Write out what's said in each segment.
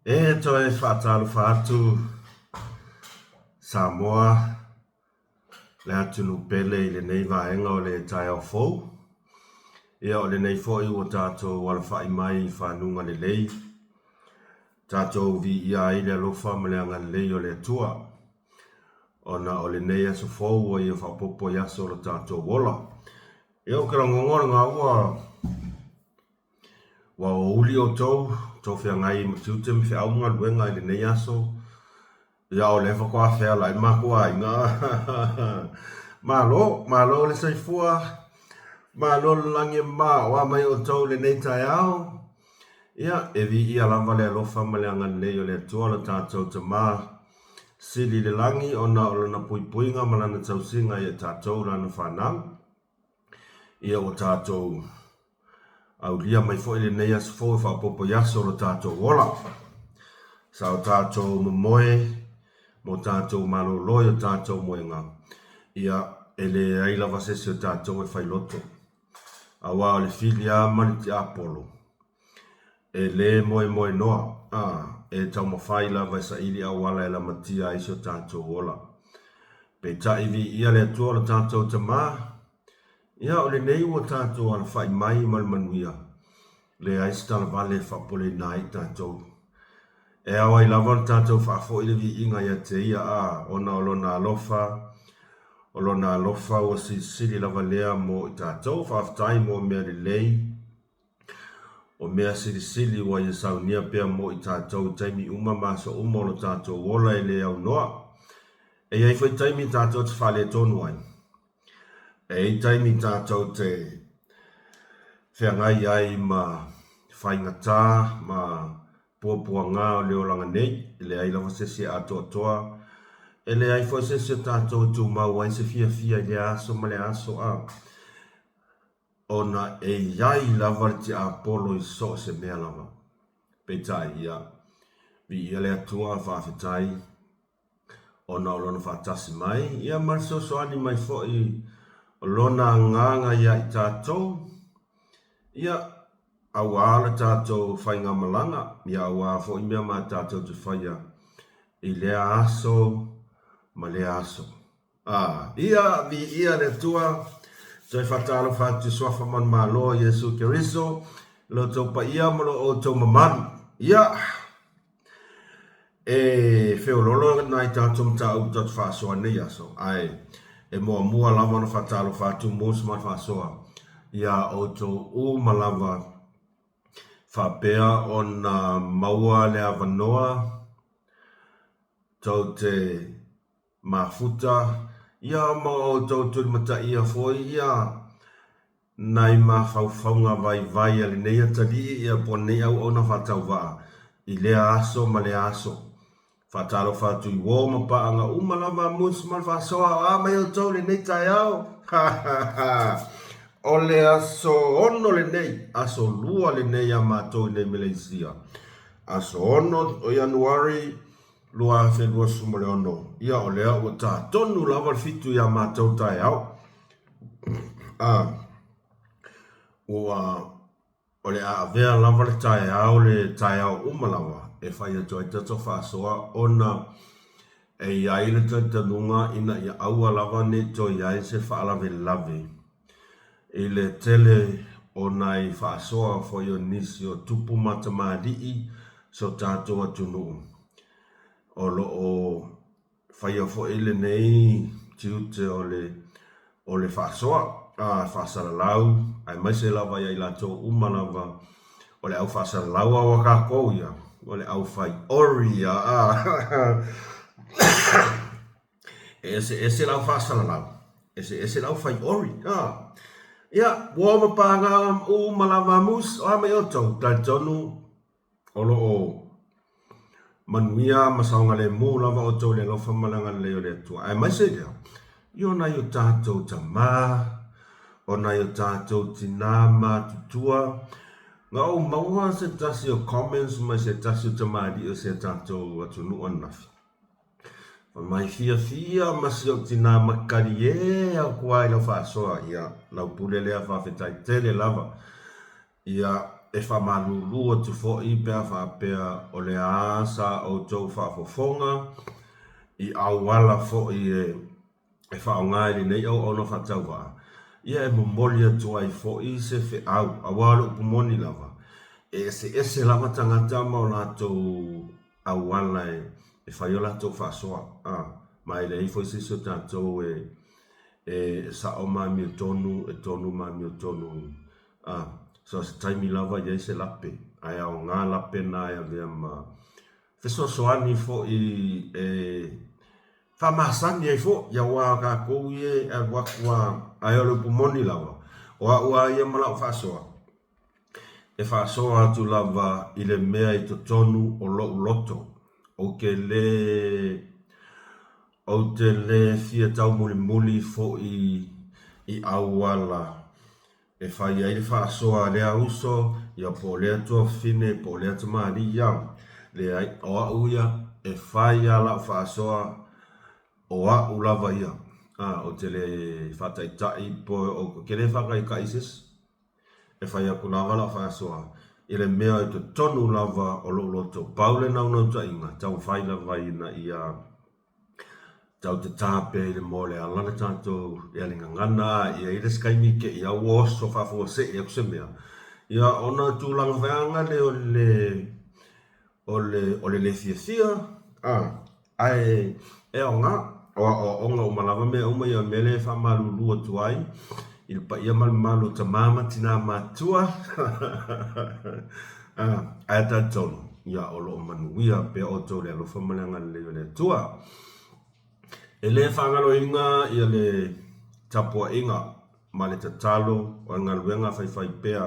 E toe faatalofa atu Samoa le atunuu pele i lenei vaega o le taeao fou. Ia o lenei foi ua tatou alafai mai i fanuga lelei, tatou viia ai le alofa ma le agalelei o le Atua, ona o lenei aso fou ua ia faaopoopo i aso o lo tatou ola. Ia ou te lagona lena ua Ua uli outou, outou feagai ma tiute ma feau ma galuega i lenei aso. Ia o lea faatoa feala ai matou aiga. Malo, malo le soifua, malo le lagi e mama, o a mai outou i lenei taeao. Ia, e viia lava le alofa ma le agalelei o le Atua lo tatou Tama Sili i le lagi ona o Lana puipuiga ma Lana tausiga ia i tatou Lana fanau. Ia ua tatou aulia mai foi lenei aso fou e faaopoopo i aso o lo tatou ola. Sa o tatou momoe ma o tatou malolo i o tatou moega, ia e leai lava se isi o tatou e failoto. Aua o le fili lava ma le tiapolo, e le moemoenoa, a, e taumafai lava e saili auala e lamatia ai si o tatou ola. Peitai viia le Atua o lo tatou Tama, ia o lenei ua tatou alafai mai ma le manuia, leai se talavale e faapopoleina ai tatou. E ao ai lava ona tatou faafoi le viiga ia te Ia, a, ona o Lona alofa, o Lona alofa ua silisili lava lea mo i tatou. Faafetai mo mea lelei. O mea silisili ua ia saunia pea mo i tatou i taimi uma ma aso uma o lo tatou ola e le aunoa. E i ai foi taimi tatou te faaletonu ai. E i ai taimi tatou te feagai ai ma faigata ma puapuaga o le olaga nei, e leai lava se isi e atoatoa, e leai foi se isi o tatou e tumau ai se fiafia i lea aso ma lea aso. A. Ona e i ai lava le tiapolo i so o se mea lava. Peitai, ia, viia le Atua, faafetai, ona o Lona faatasi mai, ia ma le fesoasoani mai foi o Lona Agaga ia i tatou, ia, auā le tatou faigamalaga, ia auā foi mea ma tatou te faia i lea aso ma lea aso. A ia, viia le Atua, toe faatalofa atu i Suafa ma le Malo o Iesu Keriso, lo outou paia ma lo outou mamalu. Ia, e feololo nai tatou mataupu tatou te faasoa i lenei aso, ae e muamua lava ona faatalofa atu Moose ma le faasoa iā outou uma lava faapea ona maua le avanoa tou te mafuta, ia ma outou tulimataia foi ia nai mafaufauga vaivai a lenei atalii ia po o lenei auauna faatauvaa i lea aso ma lea aso. Faatalofa atu i uo ma paaga uma lava a Moose ma le faasoa o a mai outou i lenei taeao? Ha ha ha! O le aso 6 lenei, aso 2 lenei a matou i nei Meleisia. Aso 6 o Ianuari 2026, ia o lea ua ta tonu lava le fitu iā matou taeao. A, ua, o le a avea lava le taeao le taeao uma lava e fai atu ai tatou faasoa ona e i ai le talitonuga ina ia aua lava ne i toe i ai se faalavelave i le tele o nai faasoa foi o nisi o tupu ma tamalii so tatou atunuu. O lo o faia foi lenei tiute o le o le faasoa, a, faasalalau, aemaise lava ia i latou uma lava o le au faasalalau a tatou ia, o le au fai ori ia, a. E eseese le au faasalalau, eseese le au fai ori, a. Ia, ua ma paga uma lava Moose, o a mai outou? Talitonu o lo o manuia ma saogalemu lava outou i le alofa ma le agalelei o le Atua. Aemaise i lea, i o nai o tatou tama, o nai o tatou tinā matutua, na ou maua se tasi o comments mai se tasi o tamalii o si a tatou atunuu ananafi. Fai mai fiafia ma si ou tinā makalie atu lava i lau faasoa, ia, lau pule lea faafetai tele lava. Ia. e faamalulu atu foi pe a faapea o le a sa outou faafofoga i auala foi e faaaoga i lenei auauna faatauvaa, ia e momoli atu ai foi se feau, aua o le upu moni lava, e eseese lava tagata ma o latou auala e fai o latou faasoa, a, ma e leai foi se isi o tatou e e sao ma amiotonu, e tonu ma amiotonu, a, so o se taimi lava e i ai se lape, ae aoga lape na e avea ma fesoasoani foi e faamasani ai foi, aua o tatou ia e alu atu lava, ae o le upu moni lava, o au lava ia ma lau faasoa, E faasoa atu lava i le mea i totonu o lou loto, ou te lē, ou te lē fia taumulimuli foi i auala e fai ai le faasoa a lea uso, ia po o lea tuafafine, po o lea tamalii ia. Leai, o au ia, e fai lava lau faasoa, o au lava ia. A, ou te le faataitai po ou te le faataitai i se isi. E fai atu lava lau faasoa i le mea i totonu lava o lou loto. Pau le naunautaiga, taumafai lava ina ia tau tatā pea i le moa o le ala le tatou i le gagana a i ai le isi taimi te i a ua oso faafuasei atu se mea, ia ona tulaga vaeaga lea o le o le, o le le fiafia, a, ae e aoga, o aoaoga uma lava mea uma ia, o le mea lea e faamalulu atu ai i le paia ma le mamalu o tama ma tina matutua, a, ae talitonu, ia, o lo o manuia pea outou i le alofa ma le agalelei o le Atua. E le faagaloina ia le tapuaiga ma le tatalo o le galuega faifaipea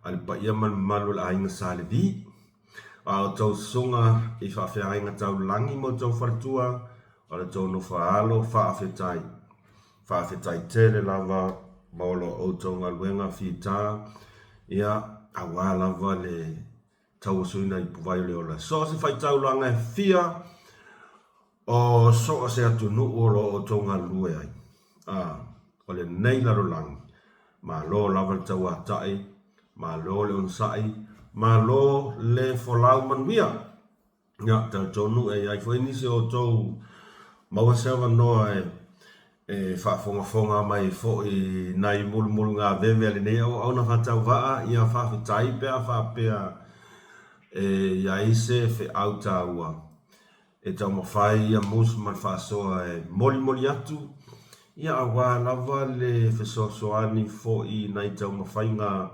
a le paia ma le mamalu o le aiga Sa Levi. A outou susuga i faafeagaiga taulagi ma outou faletua, o le tou nofoaalo faafetai. Faafetai tele lava mo lo outou galuega fita, ia, aua lava le tauasuina ipuvai o le ola. So o se faitaulaga e fia o so o se atunuu o lo o outou galulue ai, a, o lenei lalolagi, malo lava le tauatai, malo le onosai, malo le folau manuia. Ia, talitonu e i ai foi nisi o outou maua se avanoa e e faafogafoga mai foi i nai mulumulugaveve a lenei auauna faatauvaa, ia faafetai pe a faapea e i ai se feau taua e taumafai ia Mus ma le faasoa e molimoli atu, ia aua lava le fesoasoani foi i nai taumafaiga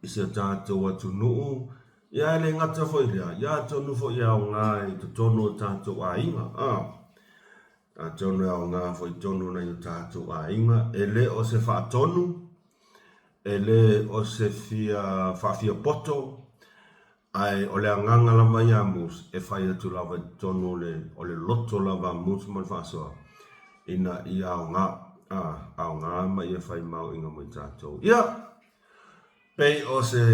i si o tatou atunuu, ia e le gata foi i lea, ia atonu foi e aoga i totonu o tatou aiga, a, atonu e aoga foi i totonu o nai o tatou aiga, e le o se faatonu, e le o se fia faafiapoto, Ae o le agaga lava ia a Moose e fai atu lava i totonu o le, o le loto lava a Moose ma le faasoa, ina ia aoga, a, aoga ma ia fai maoiga mo i tatou. Ia, pei o se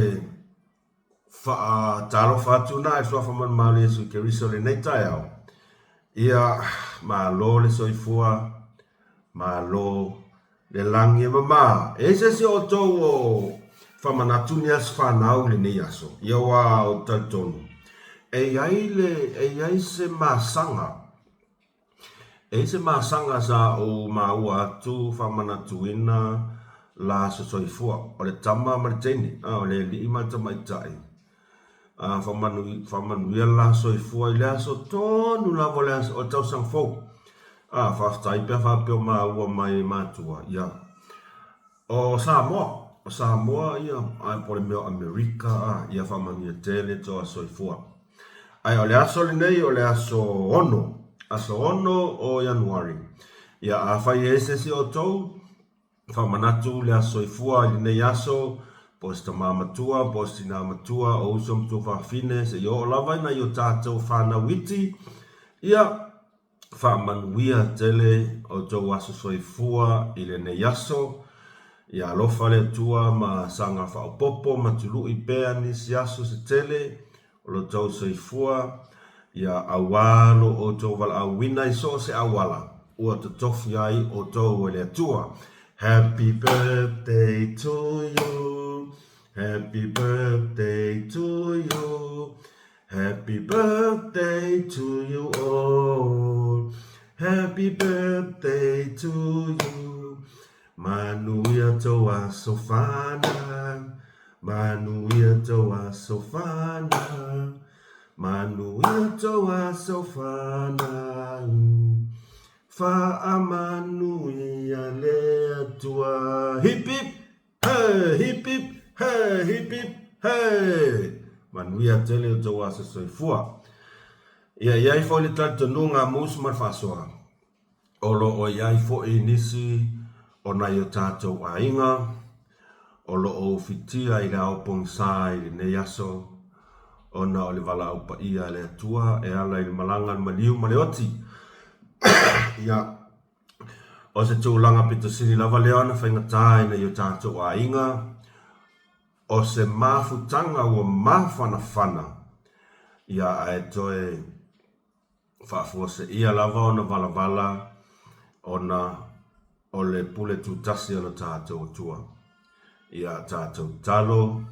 faatalofa atu na i le Suafa Malumalu Iesu Keriso i lenei taeao. Ia, malo le soifua, malo Le lagi e mama, e i ai se isi o outou o faamanatu ni aso fanau i lenei aso? Ia aua ou te talitonu, e i ai le, e i ai se masaga, e i ai se masaga sa ou maua atu faamanatuina la aso soifua, o le tama ma le teine, a, o le alii ma le tamaitai, a, faamanuia le la soifua i le aso tonu lava o le aso, o le tausaga fou. A, faafetai pe a faapea o maua mai e matua, ia. O Samoa, o Samoa ia, ae po o le mea o Amerika, a, ia faamanuia tele toa soifua. Ae o le aso lenei o le aso 6, aso 6 o Ianuari. Ia, afai e i ai se isi o outou, Faamanatu le aso soifua i lenei aso, po o se tama matua, po o se tinā matua, o uso ma tuafafine, seia oo lava i nai o tatou whānau iti, ia, faamanuia tele outou aso soifua i lenei aso, ia alofa le Atua ma saga faaopoopo ma tului pea nisi aso se tele o lo outou soifua, ia auā lo outou valaauina i so o se auala ua totofi ai outou e le Atua. Happy birthday to you. Happy birthday to you Happy birthday to you all Happy birthday to you Manuia tou aso fanau Manuia tou aso fanau Manuia tou aso fanau Faamanuia le Atua Hip hip He! Hip hip! He! Hip hip! He! Manuia tele o tou aso soifua. Ia i ai foi le talitonuga a Musu ma le Faasoa, o lo o i ai foi nisi o nai o tatou aiga o lo o ufitia i le ao pogisa i lenei aso ona o le valaau paia a le Atua e ala i le malaga a le maliu ma le oti. Ia, O se tulaga pito sili lava lea ona faigata i nai o tatou aiga, o se mafutaga ua mafanafana, ia ae toe faafuaseia lava ona valavala ona o le pule tutasi a lo tatou Atua. Ia tatou tatalo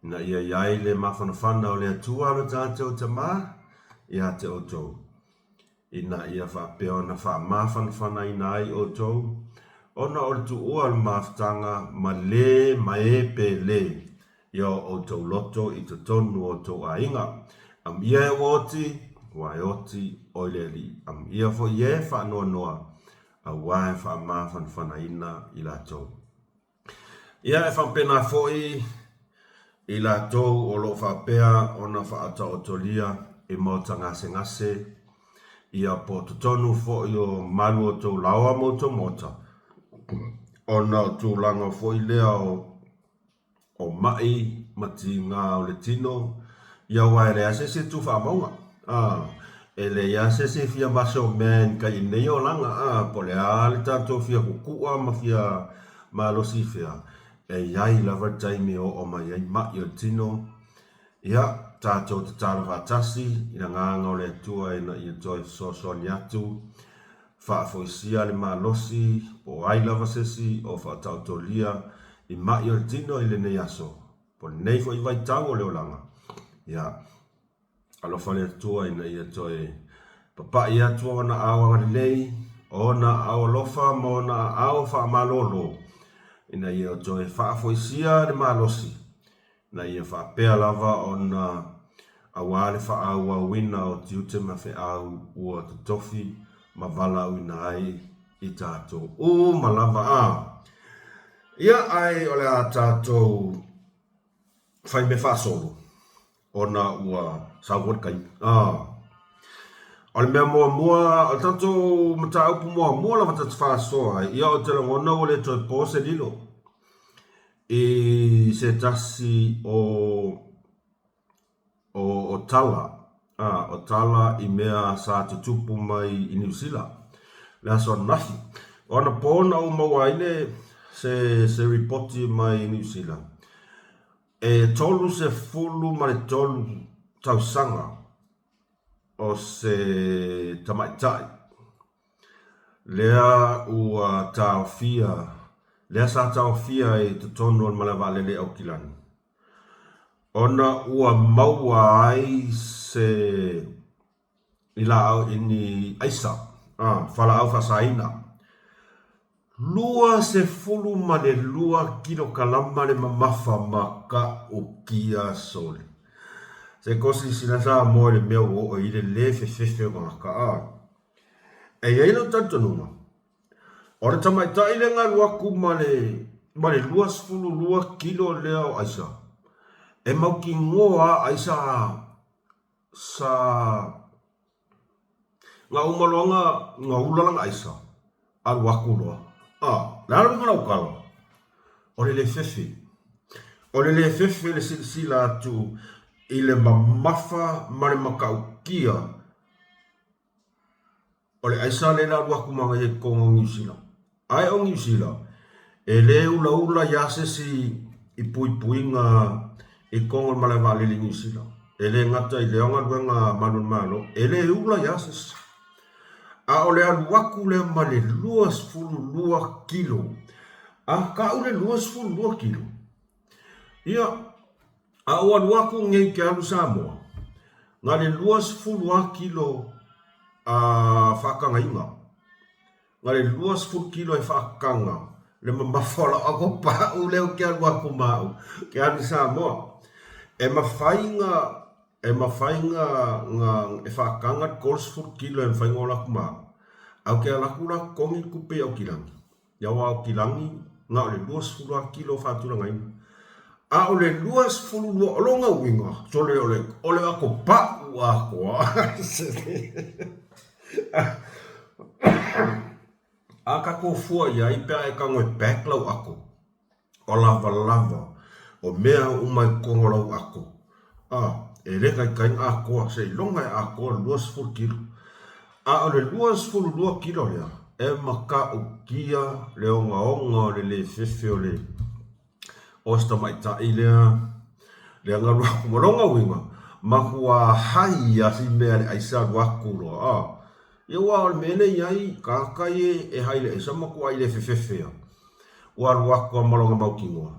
ina ia i ai le mafanafana o le Atua lo tatou Tama ia te outou. ina ia faapea ona faamafanafanaina ai outou, ona o le tuua o le mafutaga ma lē ma e pe lē ia o outou loto i totonu o outou aiga. Amuia e ua oti, ua e oti oi le Alii. Amuia foi e faanoanoa, auā e faamafanafanaina i latou. Ia, e faapena foi i latou o lo o faapea ona faataotolia i maota gasegase, ia po o totonu foi o malu o outou laoa ma outou maota, ona o tulaga foi lea o o maʻi ma tiga o le tino, ia aua e leai lava se isi e tu faamauga, a, e leai lava se isi e fia maso man kai i nei olaga, a, po o le a le tatou fia kukua ma fia malosi i fea, e i ai lava le taimi e oo mai ai maʻi o le tino, ia, tatou tatalo faatasi i le agaga o le Atua ina ia toe fesoasoani atu, Faafoisia le malosi po o ai lava se isi o faataotolia i maʻi o le tino i lenei aso, po o lenei foi vaitau o le olaga. Ia, alofa le Atua ina ia toe papaʻi atu ona aao agalelei, ona aao alofa ma ona aao faamalolo, ina ia toe faafoisia le malosi na ia faapea lava ona auā le faaauauina o tiute ma feau ua totofi ma valaauina ai i tatou uma lava. A ia, ae o le a tatou fai mea faasolo ona ua sau foi le taimi. A o le mea muamua, o le tatou mataupu muamua lava ta te faasoa ai, ia ou te lagona ua le toe po se lilo. I se tasi o o o tala, a, o tala i mea sa tutupu mai i Niu Sila, le aso ananafi. O anapo na ou maua ai le se se ripoti mai Niu Sila, e 33 tausaga o se tamaitai Lea ua taofia, lea sa taofia i totonu o le malae vaalele i Aukilani, ona ua maua ai se ni laau i ni aisa, a, falaau faasaina. 22 kilokalama le mamafa ma ka'ukia sole. Se kosi sina Samoa i le mea ua oo i le lē fefefe o tagata, a. E i ai lou talitonuga, o le tamaitai lea na alu atu ma le ma le 22 kilo lea o aisa, e mautinoa lava ai sa sa na uma loa na na ula lana aisa, alu atu loa. A, o le a le uiga o lau tala? O le le fefe. O le le fefe le silasila atu i le mamafa ma le matautia O le aisa lea na alu atu ma ia i totonu o Niu Sila. Ae o Niu Sila, e le ulaula iā se isi i puipuiga i totonu o le malae vaalele i Niu Sila. E le gata i lea galuega a malu o le Malo, e le ula iā se isi. A o le alu atu lea ma le 22 kilo, a tau le 22 kilo. Ia, a ou alu aku nei ke alu Samoa, na le 20 a kilo a faakagaina. Na le 20 kilo e faakaga le mamafa o lau agopaʻu lea ou te alu aku ma au ke alu i Samoa. E mafai na e mafai na na e faakaga le 30 kilo e mafai na ola atu ma au. Ae ou te alu atu la totogi le tupe i Aukilani. Ia aua o Aukilani na o le 20 lava kilo faatulagaina. A o le 22, o lona uiga, sole o le o le atopaʻu atoa. A tatou fua i ai pe a e tago e pack lau ato, o lavalava, o mea uma i totonu o lau ato, a, e le taitai ona atoa, seiloga e atoa le 20 kilo. A o le 22 kilo lea, e matautia le ogaoga o le le fefe o le o si tamaitai lea, lea na alu atu. O lona uiga, matua hai lava si mea i le aisa alu atu loa, a. Ia aua o le mea lea e i ai tagata ia e hai i le aisa matuai le fefefe lava. Ua alu atu lava ma lona mautinoa.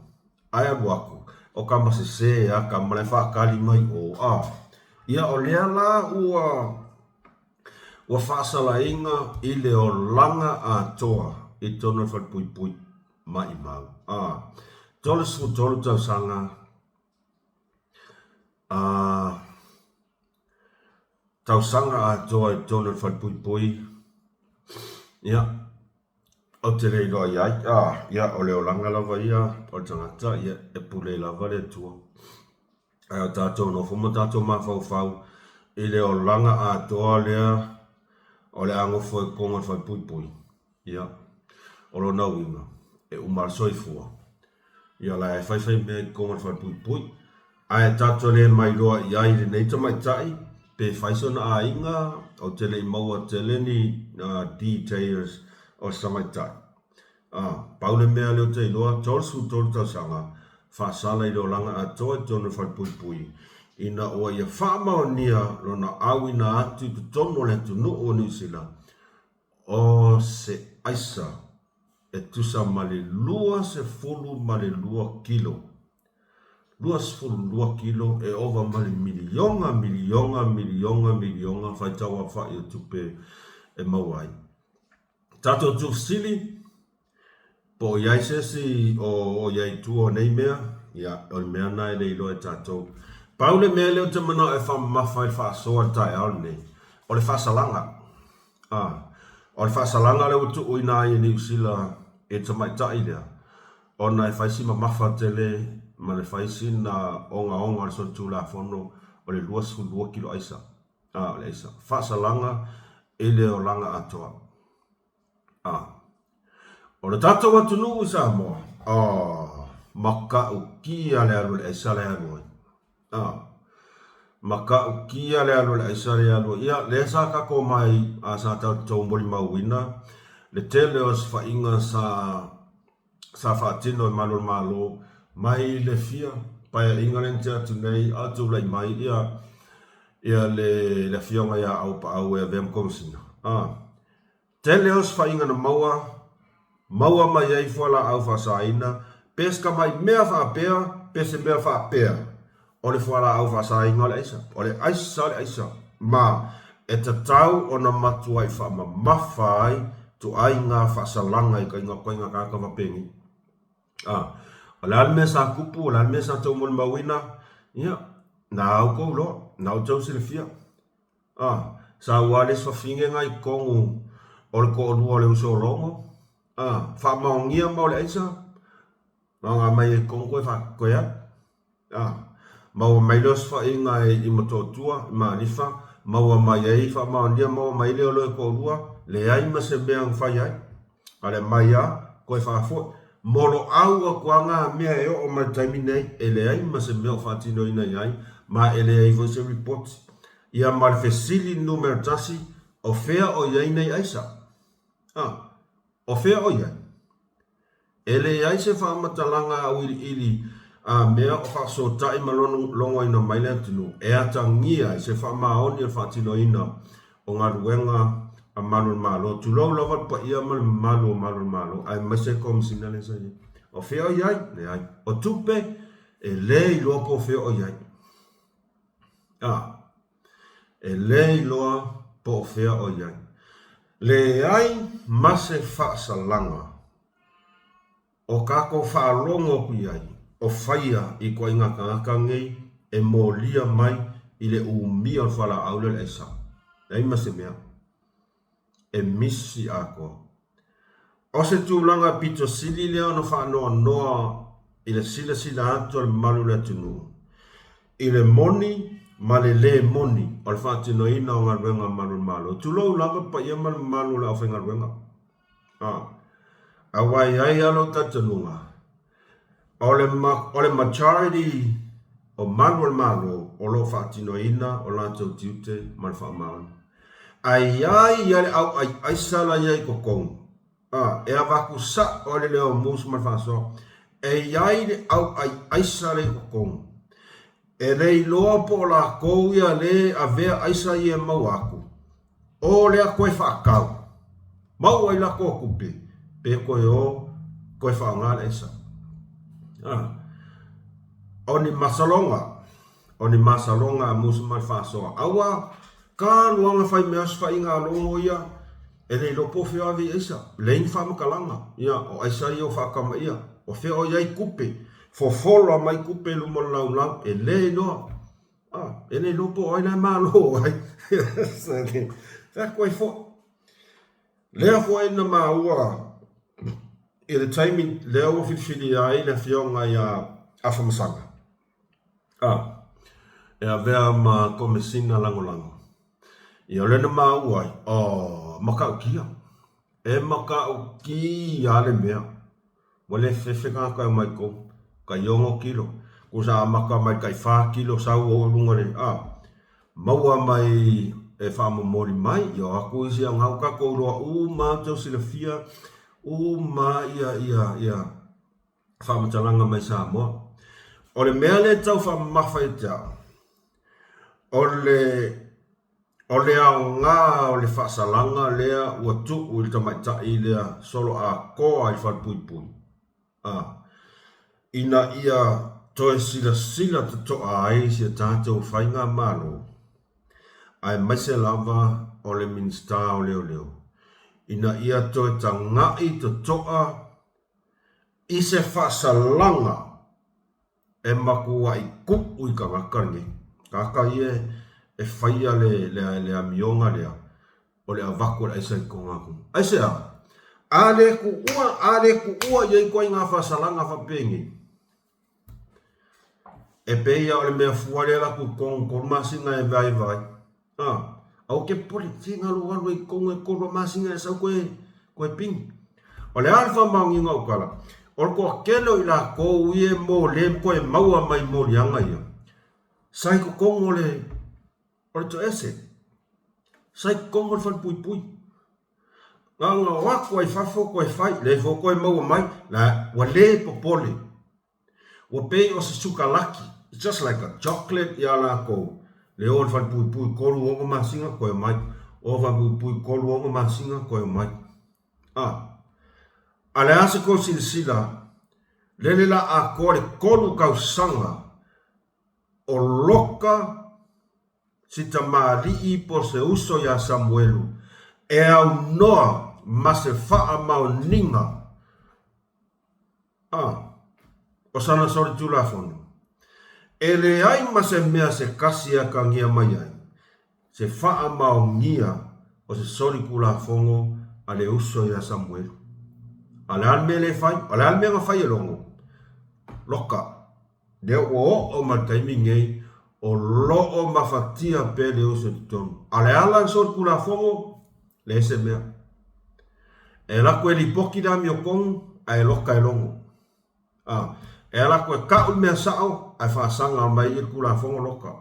Ae alu atu, o tama sese lava tama la e faatali mai i o, a. Ia o lea la ua ua faasalaina i le olaga atoa i totonu o le falepuipui maimau, a. 33 tausaga, a, tausaga atoa i totonu o le falepuipui, ia, ou te le iloa i ai, a, ia, o le olaga lava ia o le tagata, ia, e pule lava le Atua. Ae o tatou nofo ma tatou mafaufau i le olaga atoa lea o le a nofo ai i totonu o le falepuipui, ia, o lona uiga, e uma le soifua, ia la e faifai mea i totonu o le falepuipui. Ae tatou le mailoa i ai lenei tamaitai pe fai sona aiga, ou te le i maua tele ni details o se tamaitai. A, pau le mea lea ou te iloa, 33 tausaga, faasala i le olaga atoa i totonu o le falepuipui, ina ua ia faamaonia lona auina atu i totonu o le atunuu o Niu Sila, o se aisa e tusa ma le 22 kilo, 22 kilo e ova ma le miliona, miliona, miliona, miliona faitau aofai o tupe e maua ai. Tatou tuufesili, po o i ai se isi o i ai i tua o nei mea, ia, o le mea lena e le iloa e tatou. Pau le mea lea ou te manao e faamamafa ai le faasoa i le taeao lenei, o le faasalaga. A, o le faasalaga lea ua tuuina ai e Niu Sila i le tamaitai lea, ona e fai si mamafa tele ma le fai sina ogaoga o le solitulafono o le 22 kilo aisa. A, o le aisa. Faasalaga i le olaga atoa. A, o le tatou atunuu i Samoa, a, matautia le alu a le aisa la e alu ai. A, matautia le alu a le aisa la e alu ai. Ia, lea sa tatou omai, a, sa tatou molimauina le tele o osofaiga sa sa faatino e malu o le Malo mai le fia Paeaiga lea na tea atu nei a o tulai mai ia ia le le Afioga ia Auuapaau e avea ma Komesina. A tele osofaiga na maua, maua mai ai fualaau faasaina pe se tamai mea faapea pe se mea faapea O le fualaau faasaina o le aisa. O le aisa o le aisa. Ma e tatau ona matuai faamamafa ai tuaiga faasalaga i koiga tagata faapeni. A, o le a le mea sa tupu, o le a le mea sa taumolimauina, ia, na outou iloa, na outou silafia. A, sa ua le isi fafine na i totonu o le toalua o le uso o Logo. A, faamaonia ma o le aisa, na ona aumai ai i totonu toe toe alu. A, maua mai lea osofaiga i Motootua, i Malifa, maua mai ai faamaonia, maua mai ai le olo e toalua, leai ma se mea na fai ai. A o le aumai lava, toe faafoi. Moloau atu lava na mea e oo mai i le taimi nei, e leai ma se mea o faatinoina i ai, ma e leai foi se ripoti. Ia ma le fesili numera tasi, o fea o i ai nei aisa? A, o fea o i ai? E leai se faamatalaga auiliili a mea o faasootai ma logoina mai le atunuu e atagia ai se faamaoni o le faatinoina o galuega a malu o le Malo, tulou lava le paia ma le mamalu o malu o le Malo aemaise le Komesina lea sa i ai. O fea o i ai? Leai. O tupe? E le iloa po o fea o i ai. A, e le iloa po o fea o i ai. Leai ma se faasalaga o kākou faalogo aku i ai o faia i ituaiga tagata nei e molia mai i le umia o le fualaau lea o le aisa. Leai ma se mea. E misi atoa. O se tulaga pito sili lea ona faanoanoa i le silasila atu a le mamalu o le atunuu i le moni ma le lē moni o le faatinoina o galuega a malu o le Malo. Tulou lava le paia ma le mamalu o le aufaigaluega. A, aua e i ai lava lou talitonuga, o le, o le majority o malu o le Malo o lo o faatinoina o latou tiute ma le faamaoni. Ae i ai ia le au aiaisa la i ai i totonu, a, e avatu sa'o ai le leo musu ma le faasoa, e i ai le au aiaisa la i totonu, e le iloa po o latou ia le avea aisa ia e maua atu, o lea toe faatau, maua ai latou tupe, pe toe o toe faaaoga le aisa. A, o ni masaloga, o ni masaloga a musu ma le faasoa, aua ka luaga fai mea osofaiga a logo ia, e le iloa po o fea o ave i aisa, leai ni faamatalaga, ia, o aisa ia ua faatamaia, o fea o i ai tupe, fofola mai tupe i luma o le laulau, e le iloa. Ah, e le iloa po o ai la e malo ai. Fai atu ai foi. Lea foi na maua i le taimi lea ua filifilia ai le afioga ia Afamasaga, ah, e avea ma Komesina Lagolago. Ia o lea na maua ai, oh, matautia. E matautia le mea. Ua le fefe tagata e omai i totonu, tai 6 kilo, tusa amata mai tai 4 kilo sau oo i luga le, a, maua mai e faamomoli mai, ia o atu isi aoga ua tatou iloa uma lava tau silafia uma ia ia ia faamatalaga mai Samoa. O le mea lea e tau faamamafa ia te au, o le O le aoga o le faasalaga lea ua tuu i le tamaitai lea solo atoa i le falepuipui, a, ina ia toe silasila totoa ai si a tatou faigamalo, aemaise lava o le Minisita o Leoleo, ina ia toe taga'i totoa i se faasalaga E matuaʻi kuʻu i tagata lenei. Tagata ia e faia le, le, le amioga lea, o le avatu o le aisa i tona atunuu. Aisea? A le tuua, a le tuua i ai ituaiga faasalaga faapenei, e pei lava o le mea fua lea e alu atu i totonu 3 masina e vaivai. A, aua te popole, se galugalu ai i totonu e 3 masina e sau koe, koe pini. O le a le faamaoniga o tala? O le toatele o i latou ia e mole ma toe maua mai moliaga ia, sa i totonu o le, o le toese, sa i totonu o le falepuipui. Na ona o atu lava i fafo toe fai, leai foi toe maua mai, la, ua le popole. Ua pei o se sukalaki, it's just like a chocolate iā lakou, le o i le falepuipui 3, 6 masina toe omai, o falepuipui 3, 6 masina toe omai. A, a le a se tou silasila, lele la atoa le 3 tausaga o loka si tamalii po o se uso iā Samuelu e aunoa ma se faamaoniga A, o sana solitulafono, e leai ma se mea se kasi e akagia mai ai se faamaonia o se solitulafono a le uso iā Samuelu. A o le a le mea lea e fai? O le a le mea na fai e Logo? Loka. Lea ua oo mai le taimi nei o lo o mafatia pea le uso i totonu. A o le a la le solitulafono? Leai se mea. E alu atu e lipoti le amiotonu ae loka e logo. A, e alu atu e ka'u le mea sa'o ae faasaga mai i le Tulafono loka.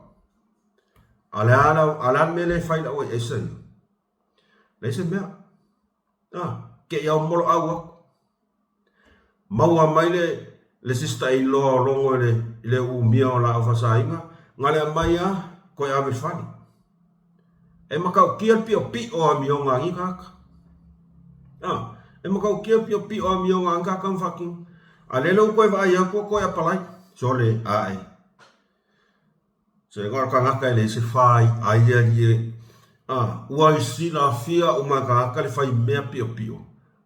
A o le a, a o le a le mea lea e fai i le auaiaisa ia? Leai se mea. A, te i aomoloau atu. Maua mai le, le sister-in-law o Logo i le, i le umia o laau faasaina, na le aumai a, toe ave i le fale. E matautia le piʻopiʻo o amioga a nei tagata. A, e matautia le piʻopiʻo o amioga a nei tagata ma faatino. A lele ua toe vaai atu ua toe apalai. Sole ae. Se igoa o le kagaka e leai se fai ai alii e. A, ua silafia uma e kagaka le fai mea piopio.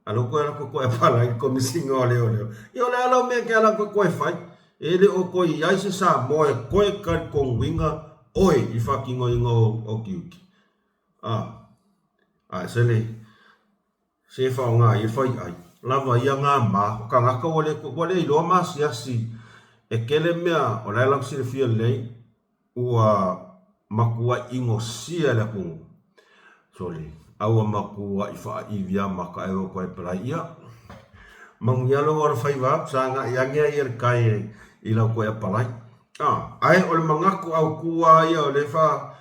A lea ua toe ala atu e toe apalai i le Komesina o Leoleo. Ia o le a lau mea e te ala atu e toe fai? E le o toe i ai se Samoa e toe talitonuina oe i le faatinoina o ou tiute. A, ae se le, se faaaoga ai e fai ai. Lava ia ngā mā, o kagaka ua le, ua le iloa maasiasi e tele mea o la e latou silafia lelei ua matuai inosia e le atunuu. Sole, a ua matuai faaivi amata e o toe apply. Ia, manuia lou alofaiva atu, sagai ane ai le tai i lau toe apply. A, ae o le manatu autu lava ia o lea e fa,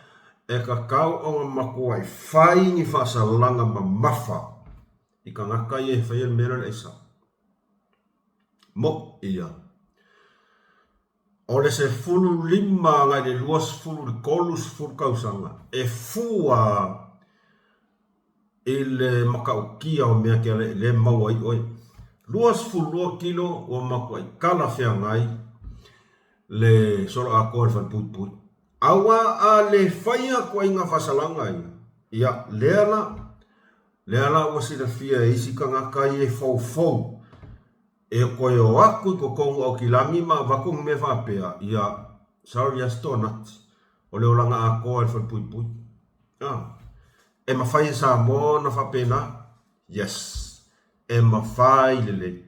e tatau ona matuai fai ni faasalaga mamafa i tagata ia e faia le mea lea o le aisa. Moʻi ia. O le 15 agai i le 20 i le 30 tausaga e fua i le matautia o mea te le maua ai oe. 22 kilo ua matuai talafeagai le solo atoa i le falepuipui. Aua a le faia ituaiga faasalaga ia, ia lea la, lea la ua silafia e isi tagata ia e foufou e toe o atu i totonu o Aukilani ma avatu ni mea faapea, ia, sorry lava se tonati, o le olaga atoa i le falepuipui. A, e mafai e Samoa ona faapena? Yes. E mafai lelei.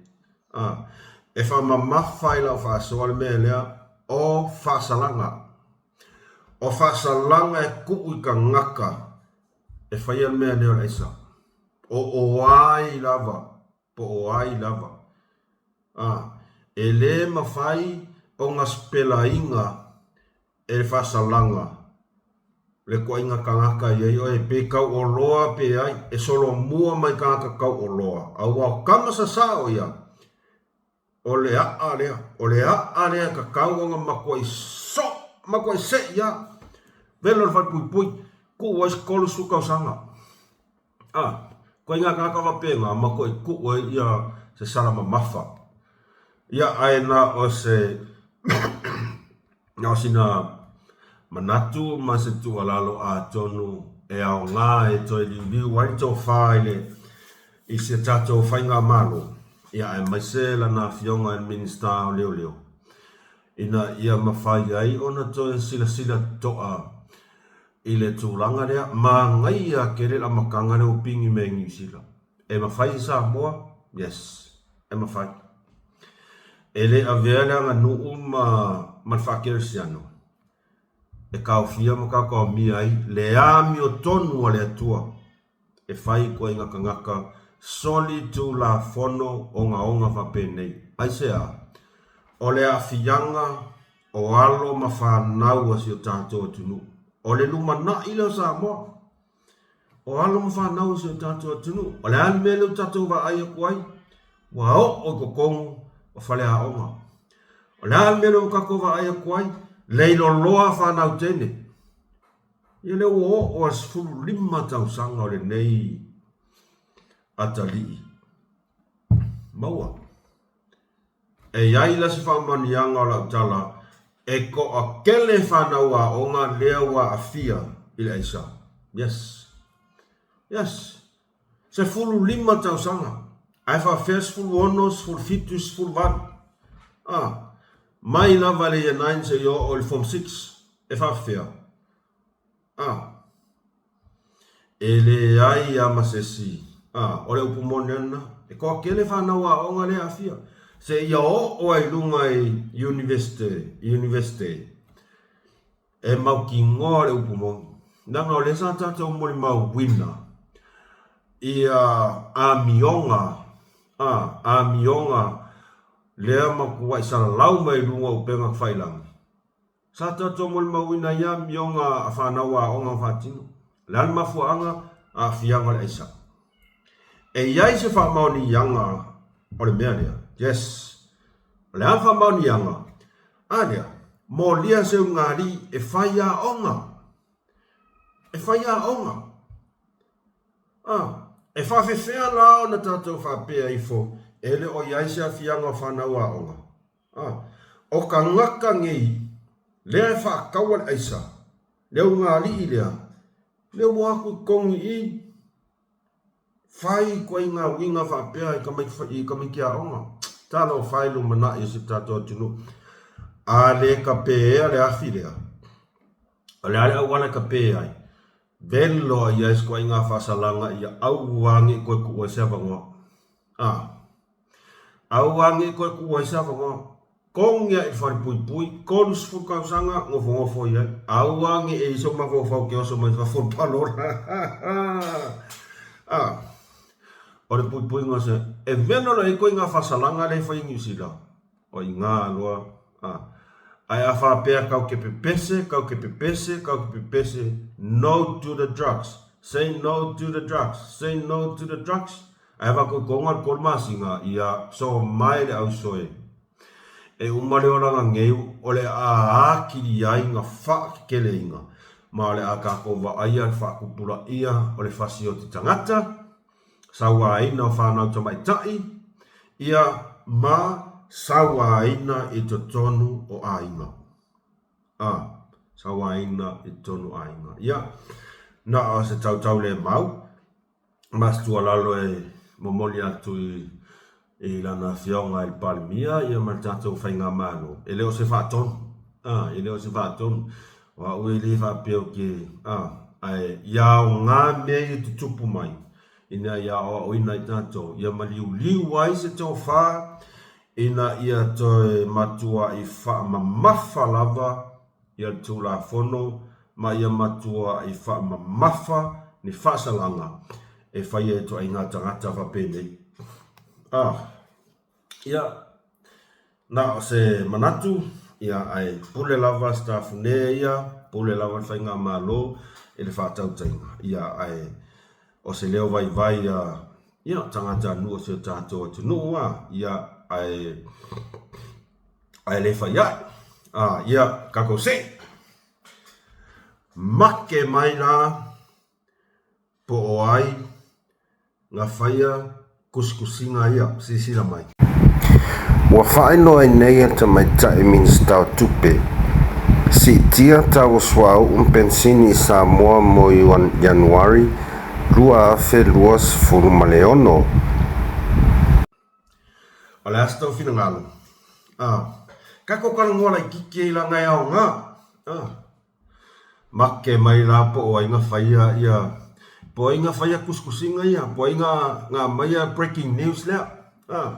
A, e faamamafa i lau faasoa le mea lea, o faasalaga. O faasalaga e tuu i tagata e faia le mea lea o le aisa. O o ai lava po o ai lava. A, e le mafai ona sipelaina e le faasalaga le ituaiga tagata e i ai oe, pe tauoloa pe ai, e solomua mai tagata tauoloa, aua o tama sasao ia, o le a'a lea, o le a'a lea e tatau ona matuai so, matuai se'i lava, velo le falepuipui, tuu ai se 30 tausaga. A, koe ngā kākau faapena, matuai tuu ai ia se sala mamafa. Ia, ae na o se, na o sina manatu ma se tuualalo atonu e aoga e toe liuliu ai le tofa i le, i se tatou faigamalo, ia aemaise lana afioga i le Minisita o Leoleo, ina ia mafai ai ona toe silasila totoa I le tulaga lea, manaia tele le amataga lea ua pigi mai e Niu Sila. E mafai e Samoa? Yes, e mafai. E le avea le aganuu ma ma le faakerisiano e taofia ma taotaomia ai le amiotonu a le Atua e fai i ituaiga tagata solitulafono ogaoga faapenei. Aisea? O le aafiaga o alo ma fanau a si o tatou atunuu. O le lumanai lea o Samoa. O alo ma fanau a si o tatou atunuu. O le a le mea lea ua tatou vaai atu ai? Ua oo i totonu o faleaoga. O le a le mea lea ua tatou vaai atu ai? Leiloloa fanau teine. Ia lea ua oo a le 15 tausaga o lenei atalii. Maua. E i ai la se faamanuiaga o lau tala, e toatele fanau aoga lea ua aafia i le aisa. Yes. Yes. 15 tausaga, ae faafefea 16, 17, 18. Ah, mai lava i le Year 9 seia oo i le Form 6, e faafefea? A. E leai a ma se isi. A. O le upu moni lava lena. E toatele fanau aoga lea e aafia. Seia oo ai i luga i Universite, Universite, e mautinoa le upu moni. Leaga o lea sa tatou molimauina ia amioga, a, amioga lea matuai salalau mai luga o upega tafailagi. Sa tatou molimauina ia amioga a fanau aoga faatino. O le a le mafuaaga? Aafiaga o le aisa. E i ai se faamaoniaga o le mea lea? Yes. O le a le faamaoniaga? A lea, molia se ulugalii e fai aoga. E fai aoga. A, e faafefea la ona tatou faapea ifo e le o i ai se aafiaga o fanau aoga? A. O tagata nei, lea e faataua le aisa, le ulugalii lea, lea ua o atu i totonu i i, fai ituaiga uiga faapea i tamaiti, i tamaiti aoga. Talofa e i le lumanai o si o tatou atunuu. A le tapeea le afi lea, o le a le auala e tape ai? Velo ai ai se ituaiga faasalaga ia aua ne i toe tuu ai se avanoa. A. Aua ne i toe tuu ai se avanoa. Togi ae i le falepuipui, 30 tausaga nofonofo i ai. Aua ne i e i ai sou mafaufau e te oso mai fafo o le palola. A. O le puipuiga o se... E velo loa i ai ituaiga faasalaga lea e fai e Niu Sila. O i ina loa, a. Ae a faapea tatou te pepese, tatou te pepese, tatou te pepese, no to the drugs, say no to the drugs, say no to the drugs, ae avatu i totonu le 3 masina, ia, so mai le ausoe. E uma le olaga geu, o le a atili ai na faateteleina, ma o le a tatou vaaia le faatupulaia o le fasioti tagata, sauaina o fanau tamaitai, ia ma sauaina i totonu o aiga. A, sauaina i totonu o aiga. Ia, na o se tautaulemau, ma se tuualalo e momoli atu i i lana afioga i le Palemia ia ma le tatou faigamalo, e le o se faatonu, a, e le o se faatonu. O au e le faapea ou te, a, ae ia aoga mea ia e tutupu mai, ina ia aoaoina ai tatou, ia maliuliu ai se tofa ina ia toe matuai faamamafa lava ia le Tulafono ma ia matuai faamamafa ni faasalaga e faia e ituaiga tagata faapenei. Ah, ia, na o se manatu, ia, ae pule lava Sitafune ia, pule lava le Faigamalo i le faatautaiga, ia, ae o se leo vaivai a, ia, tagatanuu o si o tatou atunuu, a, ia, ae, ae le fai ae. A, ia, tatou see. Make mai la po o ai na faia tusitusiga ia. Silasila mai. Ua faailoa ai nei e le tamaitai Minisita o Tupe, siitia tau o suauu ma penisini i Samoa mo Ianuari 2026. O le a se tou finagalo? Ah, tatou talanoa laitiiti ai leaga e aoga. Ah, make mai la po o ai na faia ia, po o ai na faia tusitusiga ia, po o ai na aumaia breaking news lea. Ah,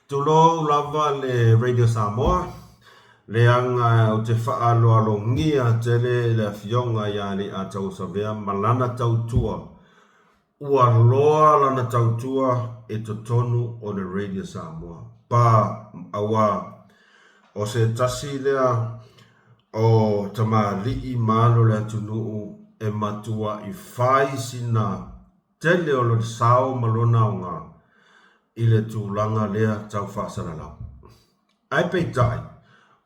tulou lava le Radio Samoa, leaga ou te faaaloalogia tele i le Afioga ia Leiataualesavea ma lana tautua Ua loa lana tautua i totonu o le Radio Samoa. Pa, auā, o se tasi lea o tamalii ma alo o le atunuu e matua'i fai sina tele o lona sao ma lona aoga i le tulaga lea tau faasalalau. Ae peitai,